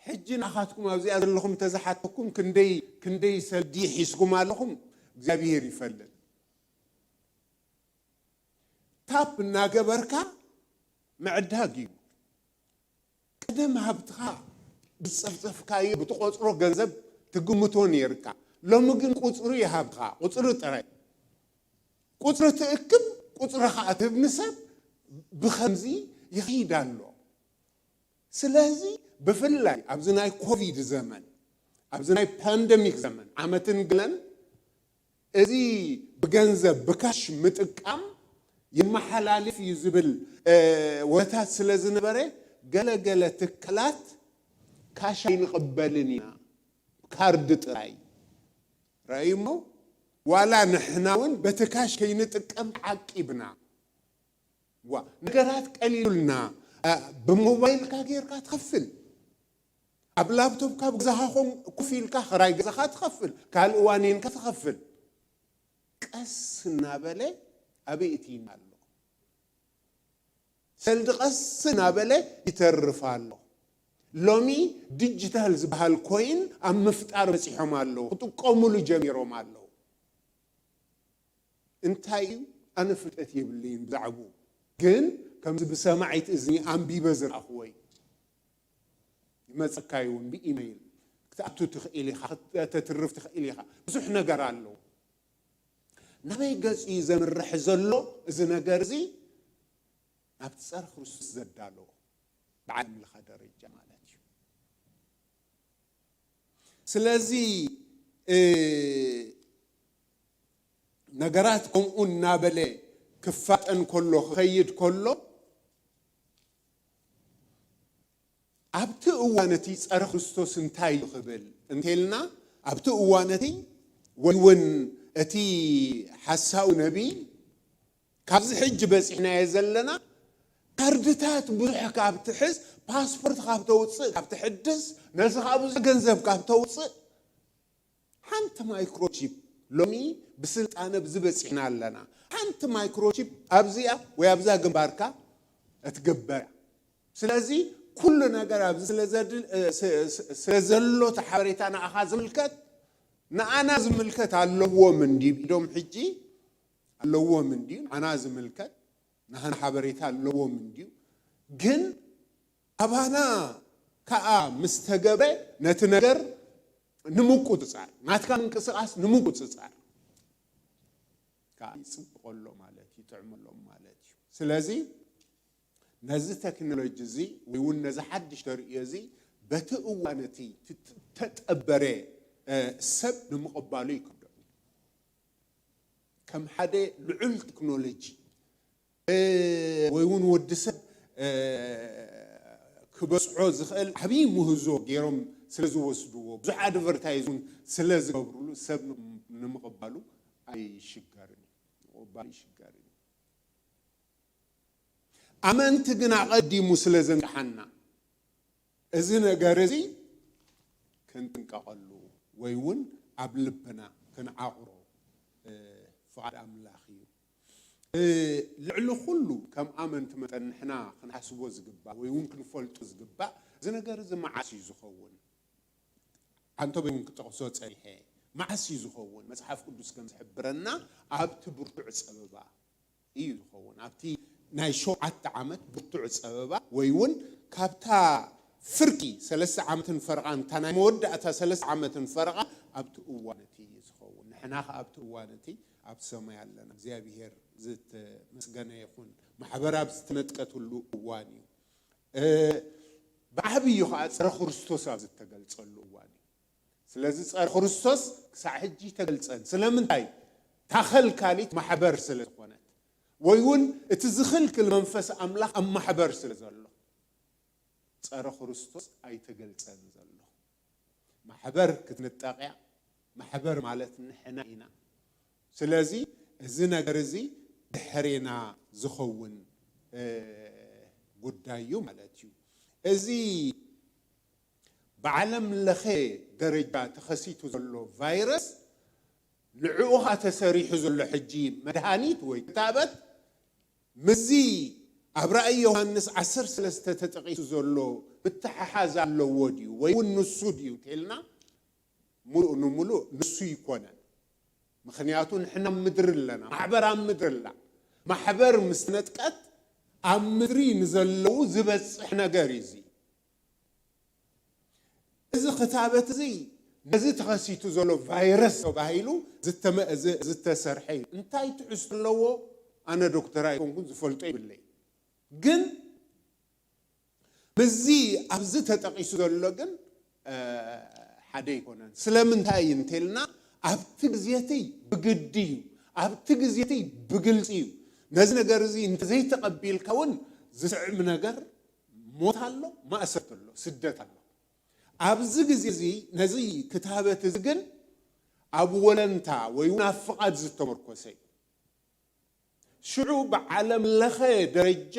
ሕጂ ንኣኻትኩም ኣብዚኣ ዘለኹም ተዝሓተኩም ክንደይ ክንደይ ሰልዲ ሒዝኩም ኣለኹም እግዚኣብሔር ይፈልጥ። ታፕ እናገበርካ ምዕዳግ እዩ። ቀደም ሃብትኻ ብዝጸፍጸፍካዮ ብትቆጽሮ ገንዘብ ትግምቶ ነይርካ። ሎሚ ግን ቁጽሩ ይሃብካ፣ ቁጽሪ ጥራይ። ቁጽሪ ትእክብ፣ ቁጽሪ ኸዓ ትህብ ንሰብ። ብኸምዚ ይኸይድ ኣሎ። ስለዚ ብፍላይ ኣብዚ ናይ ኮቪድ ዘመን፣ ኣብዚ ናይ ፓንደሚክ ዘመን ዓመትን ገለን እዚ ብገንዘብ ብካሽ ምጥቃም የመሓላልፍ እዩ ዝብል ወረታት ስለ ዝነበረ ገለገለ ትካላት ካሽ ኣይንቕበልን ኢና፣ ካርድ ጥራይ። ረእዩሞ ዋላ ንሕና እውን በቲ ካሽ ከይንጥቀም ዓቂብና። ዋ ነገራት ቀሊሉልና። ብሞባይልካ ጌርካ ትኸፍል፣ ኣብ ላፕቶፕ ካብ ገዛኻ ኮፍ ኢልካ ክራይ ገዛኻ ትኸፍል፣ ካልእ ዋኒንካ ትኸፍል። ቀስ እናበለ ኣበይ እትይና ኣሎ። ሰልዲ ቀስ እናበለ ይተርፍ ኣሎ። ሎሚ ዲጂታል ዝበሃል ኮይን ኣብ ምፍጣር በፂሖም ኣለዉ፣ ክጥቀሙሉ ጀሚሮም ኣለዉ። እንታይ እዩ? ኣነ ፍልጠት የብለይን ብዛዕቡ፣ ግን ከምዚ ብሰማዒት እዝኒ ኣንቢበ ዝረኣኽዎ እዩ። ይመፀካ እውን ብኢመይል ክትኣቱ ትኽእል ኢኻ፣ ከተትርፍ ትኽእል ኢኻ። ብዙሕ ነገር ኣለዉ። ናበይ ገፂ እዩ ዘምርሕ ዘሎ እዚ ነገር እዚ? ናብቲ ፀረ ክርስቶስ ዘዳለዎ ብዓለም ለኸ ደረጃ ማለት እዩ። ስለዚ ነገራት ከምኡ እናበለ ክፋጠን ከሎ ክኸይድ ከሎ ኣብቲ እዋን እቲ ፀረ ክርስቶስ እንታይ እዩ ክብል እንተልና ኣብቲ እዋን እቲ ወይ እውን እቲ ሓሳዊ ነቢይ ካብዚ ሕጂ በፂሕናዮ ዘለና ካርድታት ብዙሕ ካብ ትሕዝ፣ ፓስፖርት ካብ ተውፅእ ካብ ትሕድስ፣ ነዚ ከዓ ብዙሕ ገንዘብ ካብ ተውፅእ ሓንቲ ማይክሮቺፕ ሎሚ ብስልጣነ ብዚ በፂሕና ኣለና። ሓንቲ ማይክሮቺፕ ኣብዚኣ ወይ ኣብዛ ግንባርካ እትግበር። ስለዚ ኩሉ ነገር ኣብዚ ስለ ዘሎ እቲ ሓበሬታ ንኣኻ ዝምልከት ንኣና ዝምልከት ኣለዎም እንዲ ኢዶም ሕጂ ኣለዎም እንዲ ንኣና ዝምልከት ንሃና ሓበሬታ ኣለዎም እንዲ ግን ኣባና ከዓ ምስ ተገብረ ነቲ ነገር ንምቁፅፃር ናትካ ምንቅስቃስ ንምቁፅፃር ከዓ ይፅብቆሎ ማለት ይጥዕመሎም ማለት እዩ። ስለዚ ነዚ ቴክኖሎጂ እዚ ወይ እውን ነዚ ሓድሽ ተርእዮ እዚ በቲ እዋን እቲ ተጠበረ ሰብ ንምቕባሉ ይከብዶ። ከም ሓደ ልዑል ቴክኖሎጂ ወይ እውን ወዲ ሰብ ክበፅሖ ዝኽእል ዓብዪ ምህዞ ገይሮም ስለ ዝወስድዎ ብዙሕ ኣድቨርታይዝ እውን ስለ ዝገብርሉ ሰብ ንምቕባሉ ኣይሽገርን እዩ። ምቕባሉ ይሽገርን እዩ። ኣመንቲ ግን ኣቐዲሙ ስለ ዘንቅሓና እዚ ነገር እዚ ክንጥንቀቐሉ ወይ እውን ኣብ ልብና ክንዓቕሮ ፍቓድ ኣምላኽ እዩ። ልዕሊ ኩሉ ከም ኣመንቲ መጠን ንሕና ክንሓስቦ ዝግባእ ወይ እውን ክንፈልጦ ዝግባእ እዚ ነገር እዚ መዓስ እዩ ዝኸውን? ኣንቶበይ እውን ክጠቕሶ ጸኒሐ። መዓስ እዩ ዝኸውን? መጽሓፍ ቅዱስ ከም ዝሕብረና ኣብቲ ብርቱዕ ጸበባ እዩ ዝኸውን። ኣብቲ ናይ ሸውዓተ ዓመት ብርቱዕ ጸበባ ወይ እውን ካብታ ፍርቂ ሰለስተ ዓመትን ፈረቓን እታ ናይ መወዳእታ ሰለስተ ዓመትን ፈረቓ ኣብቲ እዋን እቲ እዩ ዝኸውን። ንሕና ኸዓ ኣብቲ እዋን እቲ ኣብ ሰማይ ኣለና። እግዚኣብሔር ዝተመስገነ ይኹን። ማሕበር ኣብ ዝተነጥቀትሉ እዋን እዩ። ብዓብዩ ከዓ ፀረ ክርስቶስ ኣብ ዝተገልፀሉ እዋን እዩ። ስለዚ ፀረ ክርስቶስ ክሳዕ ሕጂ ተገልፀን ስለምንታይ? ታኸልካሊት ማሕበር ስለ ዝኾነት ወይ እውን እቲ ዝኽልክል መንፈስ ኣምላኽ ኣብ ማሕበር ስለ ዘሎ ፀረ ክርስቶስ ኣይተገልፀን ዘሎ። ማሕበር ክትንጠቕያ ማሕበር ማለት ንሕና ኢና። ስለዚ እዚ ነገር እዚ ድሕሬና ዝኸውን ጉዳይ እዩ ማለት እዩ። እዚ ብዓለም ለኸ ደረጃ ተኸሲቱ ዘሎ ቫይረስ ንዕኡ ኸዓ ተሰሪሑ ዘሎ ሕጂ መድሃኒት ወይ ክታበት ምስዚ ኣብ ራእይ ዮሃንስ ዓሰርተ ሰለስተ ተጠቒሱ ዘሎ ምትሓሓዝ ኣለዎ ድዩ ወይ እውን ንሱ ድዩ እንተልና፣ ሙሉእ ንሙሉእ ንሱ ኣይኮነን። ምኽንያቱ ንሕና ኣብ ምድሪ ኣለና፣ ማሕበር ኣብ ምድሪ ኣላ። ማሕበር ምስ ነጥቀት ኣብ ምድሪ ንዘለዉ ዝበፅሕ ነገር እዩ እዚ። እዚ ክታበት እዚ ነዚ ተኸሲቱ ዘሎ ቫይረስ ተባሂሉ ዝተመ-፣ ዝ-፣ ዝተሰርሐ እዩ። እንታይ ትሕዝቶ ኣለዎ? ኣነ ዶክተር ኣይኮንኩን፣ ዝፈልጦ ይብለይ። ግን ምስዚ ኣብዚ ተጠቒሱ ዘሎ ግን፣ እ፣ ሓደ ኣይኮነን። ስለምንታይ እንተልና ኣብቲ ግዜቲ ብግዲ እዩ፣ ኣብቲ ግዜቲ ብግልፂ እዩ። ነዚ ነገር እዚ እንተዘይተቐቢልካ እውን ዝስዕም ነገር ሞት ኣሎ፣ ማእሰርቲ ኣሎ፣ ስደት ኣሎ። ኣብዚ ግዜ እዚ ነዚ ክታበት እዚ ግን ኣብ ወለንታ ወይ እውን ኣብ ፍቓድ ዝተመርኮሰ እዩ። ሽዑ ብዓለም ለኸ ደረጃ፣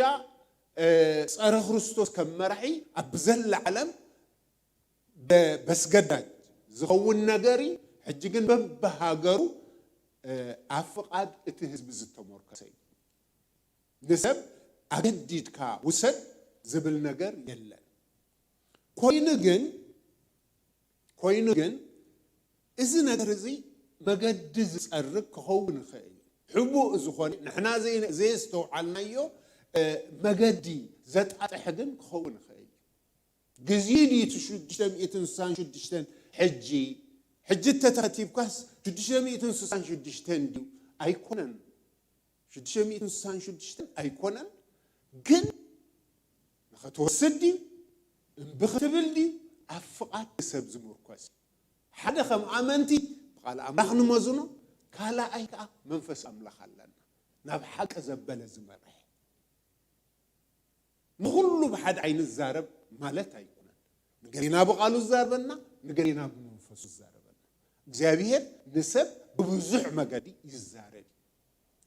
እ፣ ጸረ ክርስቶስ ከም መራሒ ኣብ ዘላ ዓለም በ-፣ በስገዳጅ ዝኸውን ነገር እዩ። ሕጂ ግን በብሃገሩ፣ እ፣ ኣብ ፍቓድ እቲ ህዝቢ ዝተመርኮሰ እዩ። ንሰብ ኣገዲድካ ውሰድ ዝብል ነገር የለን። ኮይኑ ግን፣ ኮይኑ ግን እዚ ነገር እዚ መገዲ ዝጸርግ ክኸውን ይኽእል እዩ። ሕቡእ ዝኾነ ንሕና ዘይ-፣ ዘየስተውዓልናዮ፣ እ፣ መገዲ ዘጣጥሕ ግን ክኸውን ይኽእል እዩ። ግዜ ድዩ እቲ ሽዱሽተ ሚእትን ስሳን ሽዱሽተን ሕጂ? ሕጂ እተተኸቲብካስ ሽዱሽተ ሚእትን ስሳን ሽዱሽተን ድዩ? ኣይኮነን። ሽዱሽተ ሚእትን ስሳን ሽዱሽተን ኣይኮነን፣ ግን ንኸትወስድ ድዩ? እምቢ ክትብል ድዩ? ኣብ ፍቓድ ሰብ ዝምርኮስ። ሓደ ከም ኣመንቲ ብቓል ኣምላኽ ንመዝኖ፣ ካልኣይ ከኣ መንፈስ ኣምላኽ ኣለና። ናብ ሓቂ ዘበለ ዝመርሕ። ንኹሉ ብሓደ ኣይንዛረብ ማለት ኣይኮነን። ንገሌና ብቓሉ ዝዛረበና፣ ንገሌና ብመንፈሱ ዝዛረበና። እግዚኣብሔር ንሰብ ብብዙሕ መገዲ ይዛረብ እዩ።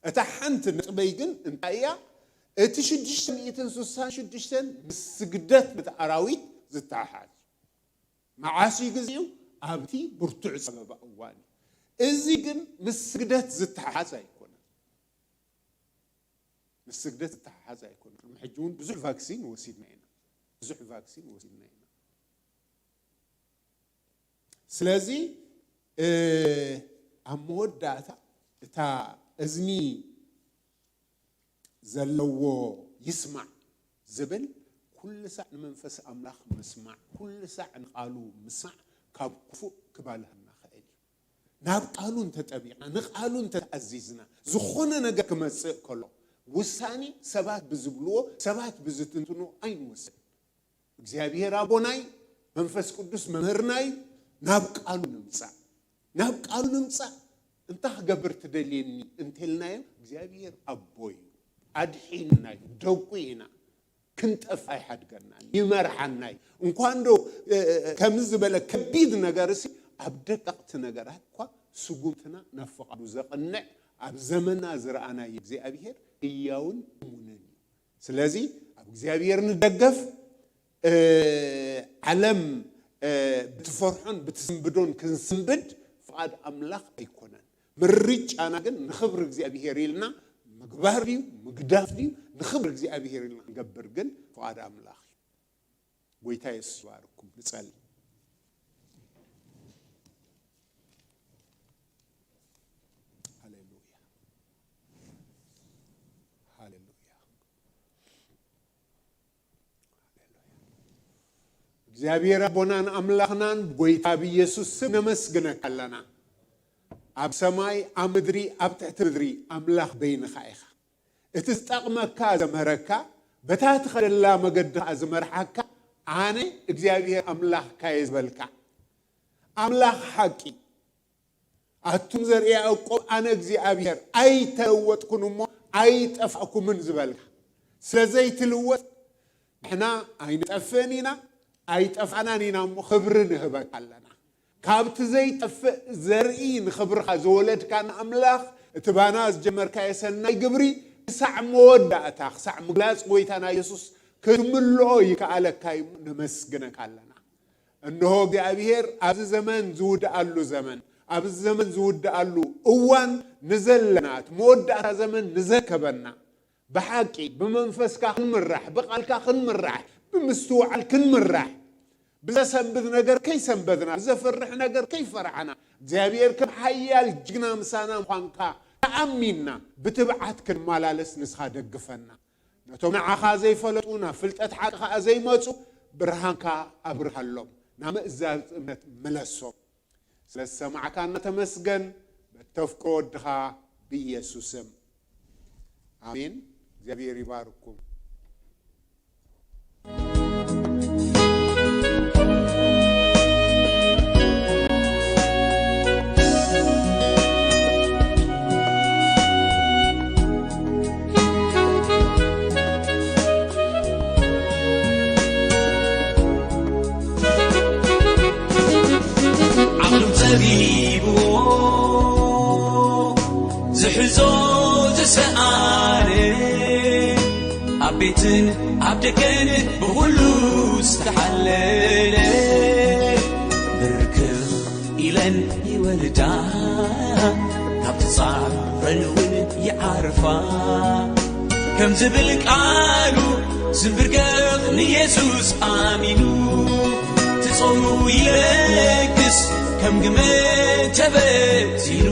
እታ ሓንቲ ነጥበይ ግን እንታይ እያ? እቲ ሽዱሽተ ሚእትን ስሳን ሽዱሽተን ምስ ስግደት ነቲ ኣራዊት ዝተሓሓዝ እዩ። መዓስ እዩ ግዜኡ? ኣብቲ ብርቱዕ ጸበባ እዋን እዩ። እዚ ግን ምስ ስግደት ዝተሓሓዝ ኣይኮነን። ምስ ስግደት ዝተሓሓዝ ኣይኮነን። ቅድሚ ሕጂ እውን ብዙሕ ቫክሲን ወሲድና ኢና። ብዙሕ ቫክሲን ወሲድና ኢና። ስለዚ፣ እ፣ ኣብ መወዳእታ እታ እዝኒ ዘለዎ ይስማዕ ዝብል፣ ኩሉ ሳዕ ንመንፈስ ኣምላኽ ምስማዕ፣ ኩሉ ሳዕ ንቓሉ ምስማዕ ካብ ክፉእ ክባልሃና ኽእል እዩ። ናብ ቃሉ እንተጠቢቕና፣ ንቃሉ እንተተኣዚዝና፣ ዝኾነ ነገር ክመጽእ ከሎ፣ ውሳኔ ሰባት ብዝብልዎ፣ ሰባት ብዝትንትንዎ ኣይንወስን። እግዚኣብሔር ኣቦናይ፣ መንፈስ ቅዱስ መምህርናይ፣ ናብ ቃሉ ንምጻእ፣ ናብ ቃሉ ንምጻእ። እንታይ ክገብር ትደልየኒ እንተልናዮ፣ እግዚኣብሔር ኣቦ እዩ፣ ኣድሒንና እዩ፣ ደቁ ኢና። ክንጠፍ ኣይሓድገናን፣ ይመርሓና እዩ። እንኳን ዶ፣ እ፣ እ፣ ከምዚ ዝበለ ከቢድ ነገር ሲ፣ ኣብ ደቀቕቲ ነገራት እኳ ስጉምትና ናብ ፍቓዱ ዘቕንዕ፣ ኣብ ዘመና ዝረኣናዮ እግዚኣብሔር ህያውን እሙንን እዩ። ስለዚ ኣብ እግዚኣብሔር ንደገፍ፣ እ፣ ዓለም፣ እ፣ ብትፈርሖን ብትስንብዶን ክንስንብድ ፍቓድ ኣምላኽ ኣይኮነን። ምርጫና ግን ንኽብሪ እግዚኣብሔር ኢልና ምግባር ድዩ፣ ምግዳፍ ድዩ፣ ንኽብሪ እግዚኣብሔር ኢልና ክንገብር ግን ፍቓድ ኣምላኽ እዩ። ጎይታ የሱስ ይባርኩም። ንጸሊ። ሃሌሉያ። ሃሌሉያ። እግዚኣብሔር ኣቦናን ኣምላኽናን፣ ብጎይታ ብኢየሱስ ስም ነመስግነካ ኣለና። ኣብ ሰማይ፣ ኣብ ምድሪ፣ ኣብ ትሕቲ ምድሪ ኣምላኽ በይንኻ ኢኻ። እቲ ዝጠቕመካ ዘምህረካ፣ በታ ትኸደላ መገዲ ኸኣ ዝመርሓካ፣ ኣነ እግዚኣብሔር ኣምላኽካ እየ ዝበልካ። ኣምላኽ ሓቂ። ኣቱም ዘርኢ ያዕቆብ፣ ኣነ እግዚኣብሔር ኣይተለወጥኩን እሞ ኣይጠፋእኩምን ዝበልካ፣ ስለ ዘይትልወጥ፣ ንሕና ኣይንጠፍእን ኢና፣ ኣይጠፋእናን ኢና እሞ ክብሪ ንህበካ ኣለና። ካብቲ ዘይጠፍእ ዘርኢ ንኽብርኻ ዝወለድካና ኣምላኽ፣ እቲ ባና ዝጀመርካዮ ሰናይ ግብሪ ክሳዕ መወዳእታ፣ ክሳዕ ምግላጽ ጎይታና የሱስ ክትምልኦ ይከኣለካ እዩ እሞ ነመስግነካ ኣለና። እንሆ እግዚኣብሔር ኣብዚ ዘመን ዝውድኣሉ ዘመን፣ ኣብዚ ዘመን ዝውድኣሉ እዋን ንዘለና፣ እቲ መወዳእታ ዘመን ንዘከበና፣ ብሓቂ ብመንፈስካ ክንምራሕ፣ ብቓልካ ክንምራሕ፣ ብምስትውዓል ክንምራሕ፣ ብዘሰንብድ ነገር ከይሰንበድና፣ ብዘፍርሕ ነገር ከይፈራሕና፣ እግዚኣብሔር ከም ሓያል ጅግና ምሳና ምዃንካ ተኣሚንና ብትብዓት ክንመላለስ ንስኻ ደግፈና። ነቶም ንዓኻ ዘይፈለጡ፣ ናብ ፍልጠት ሓቂ ኸኣ ዘይመጹ፣ ብርሃንካ ኣብርሃሎም፣ ናብ ምእዛዝ እምነት ምለሶም። ስለ ዝሰማዕካና ተመስገን። በተፍቅሮ ወድኻ ብኢየሱስ ስም ኣሜን። እግዚኣብሔር ይባርኩም። ዓቕሎም ጸቢብዎ ዝሕዞ ዝሰኣነ፣ ኣብ ቤትን ኣብ ደገን ብኹሉ ዝተሓለለ፣ ብርክኽ ኢለን ይወርዳ፣ ካብ ትጻረን እውን ይዓርፋ። ከም ዝብል ቃሉ ዝንብርገኽ ንየሱስ ኣሚኑ፣ ትጾሙ ይለግስ ከም ግመ ተበቲኑ።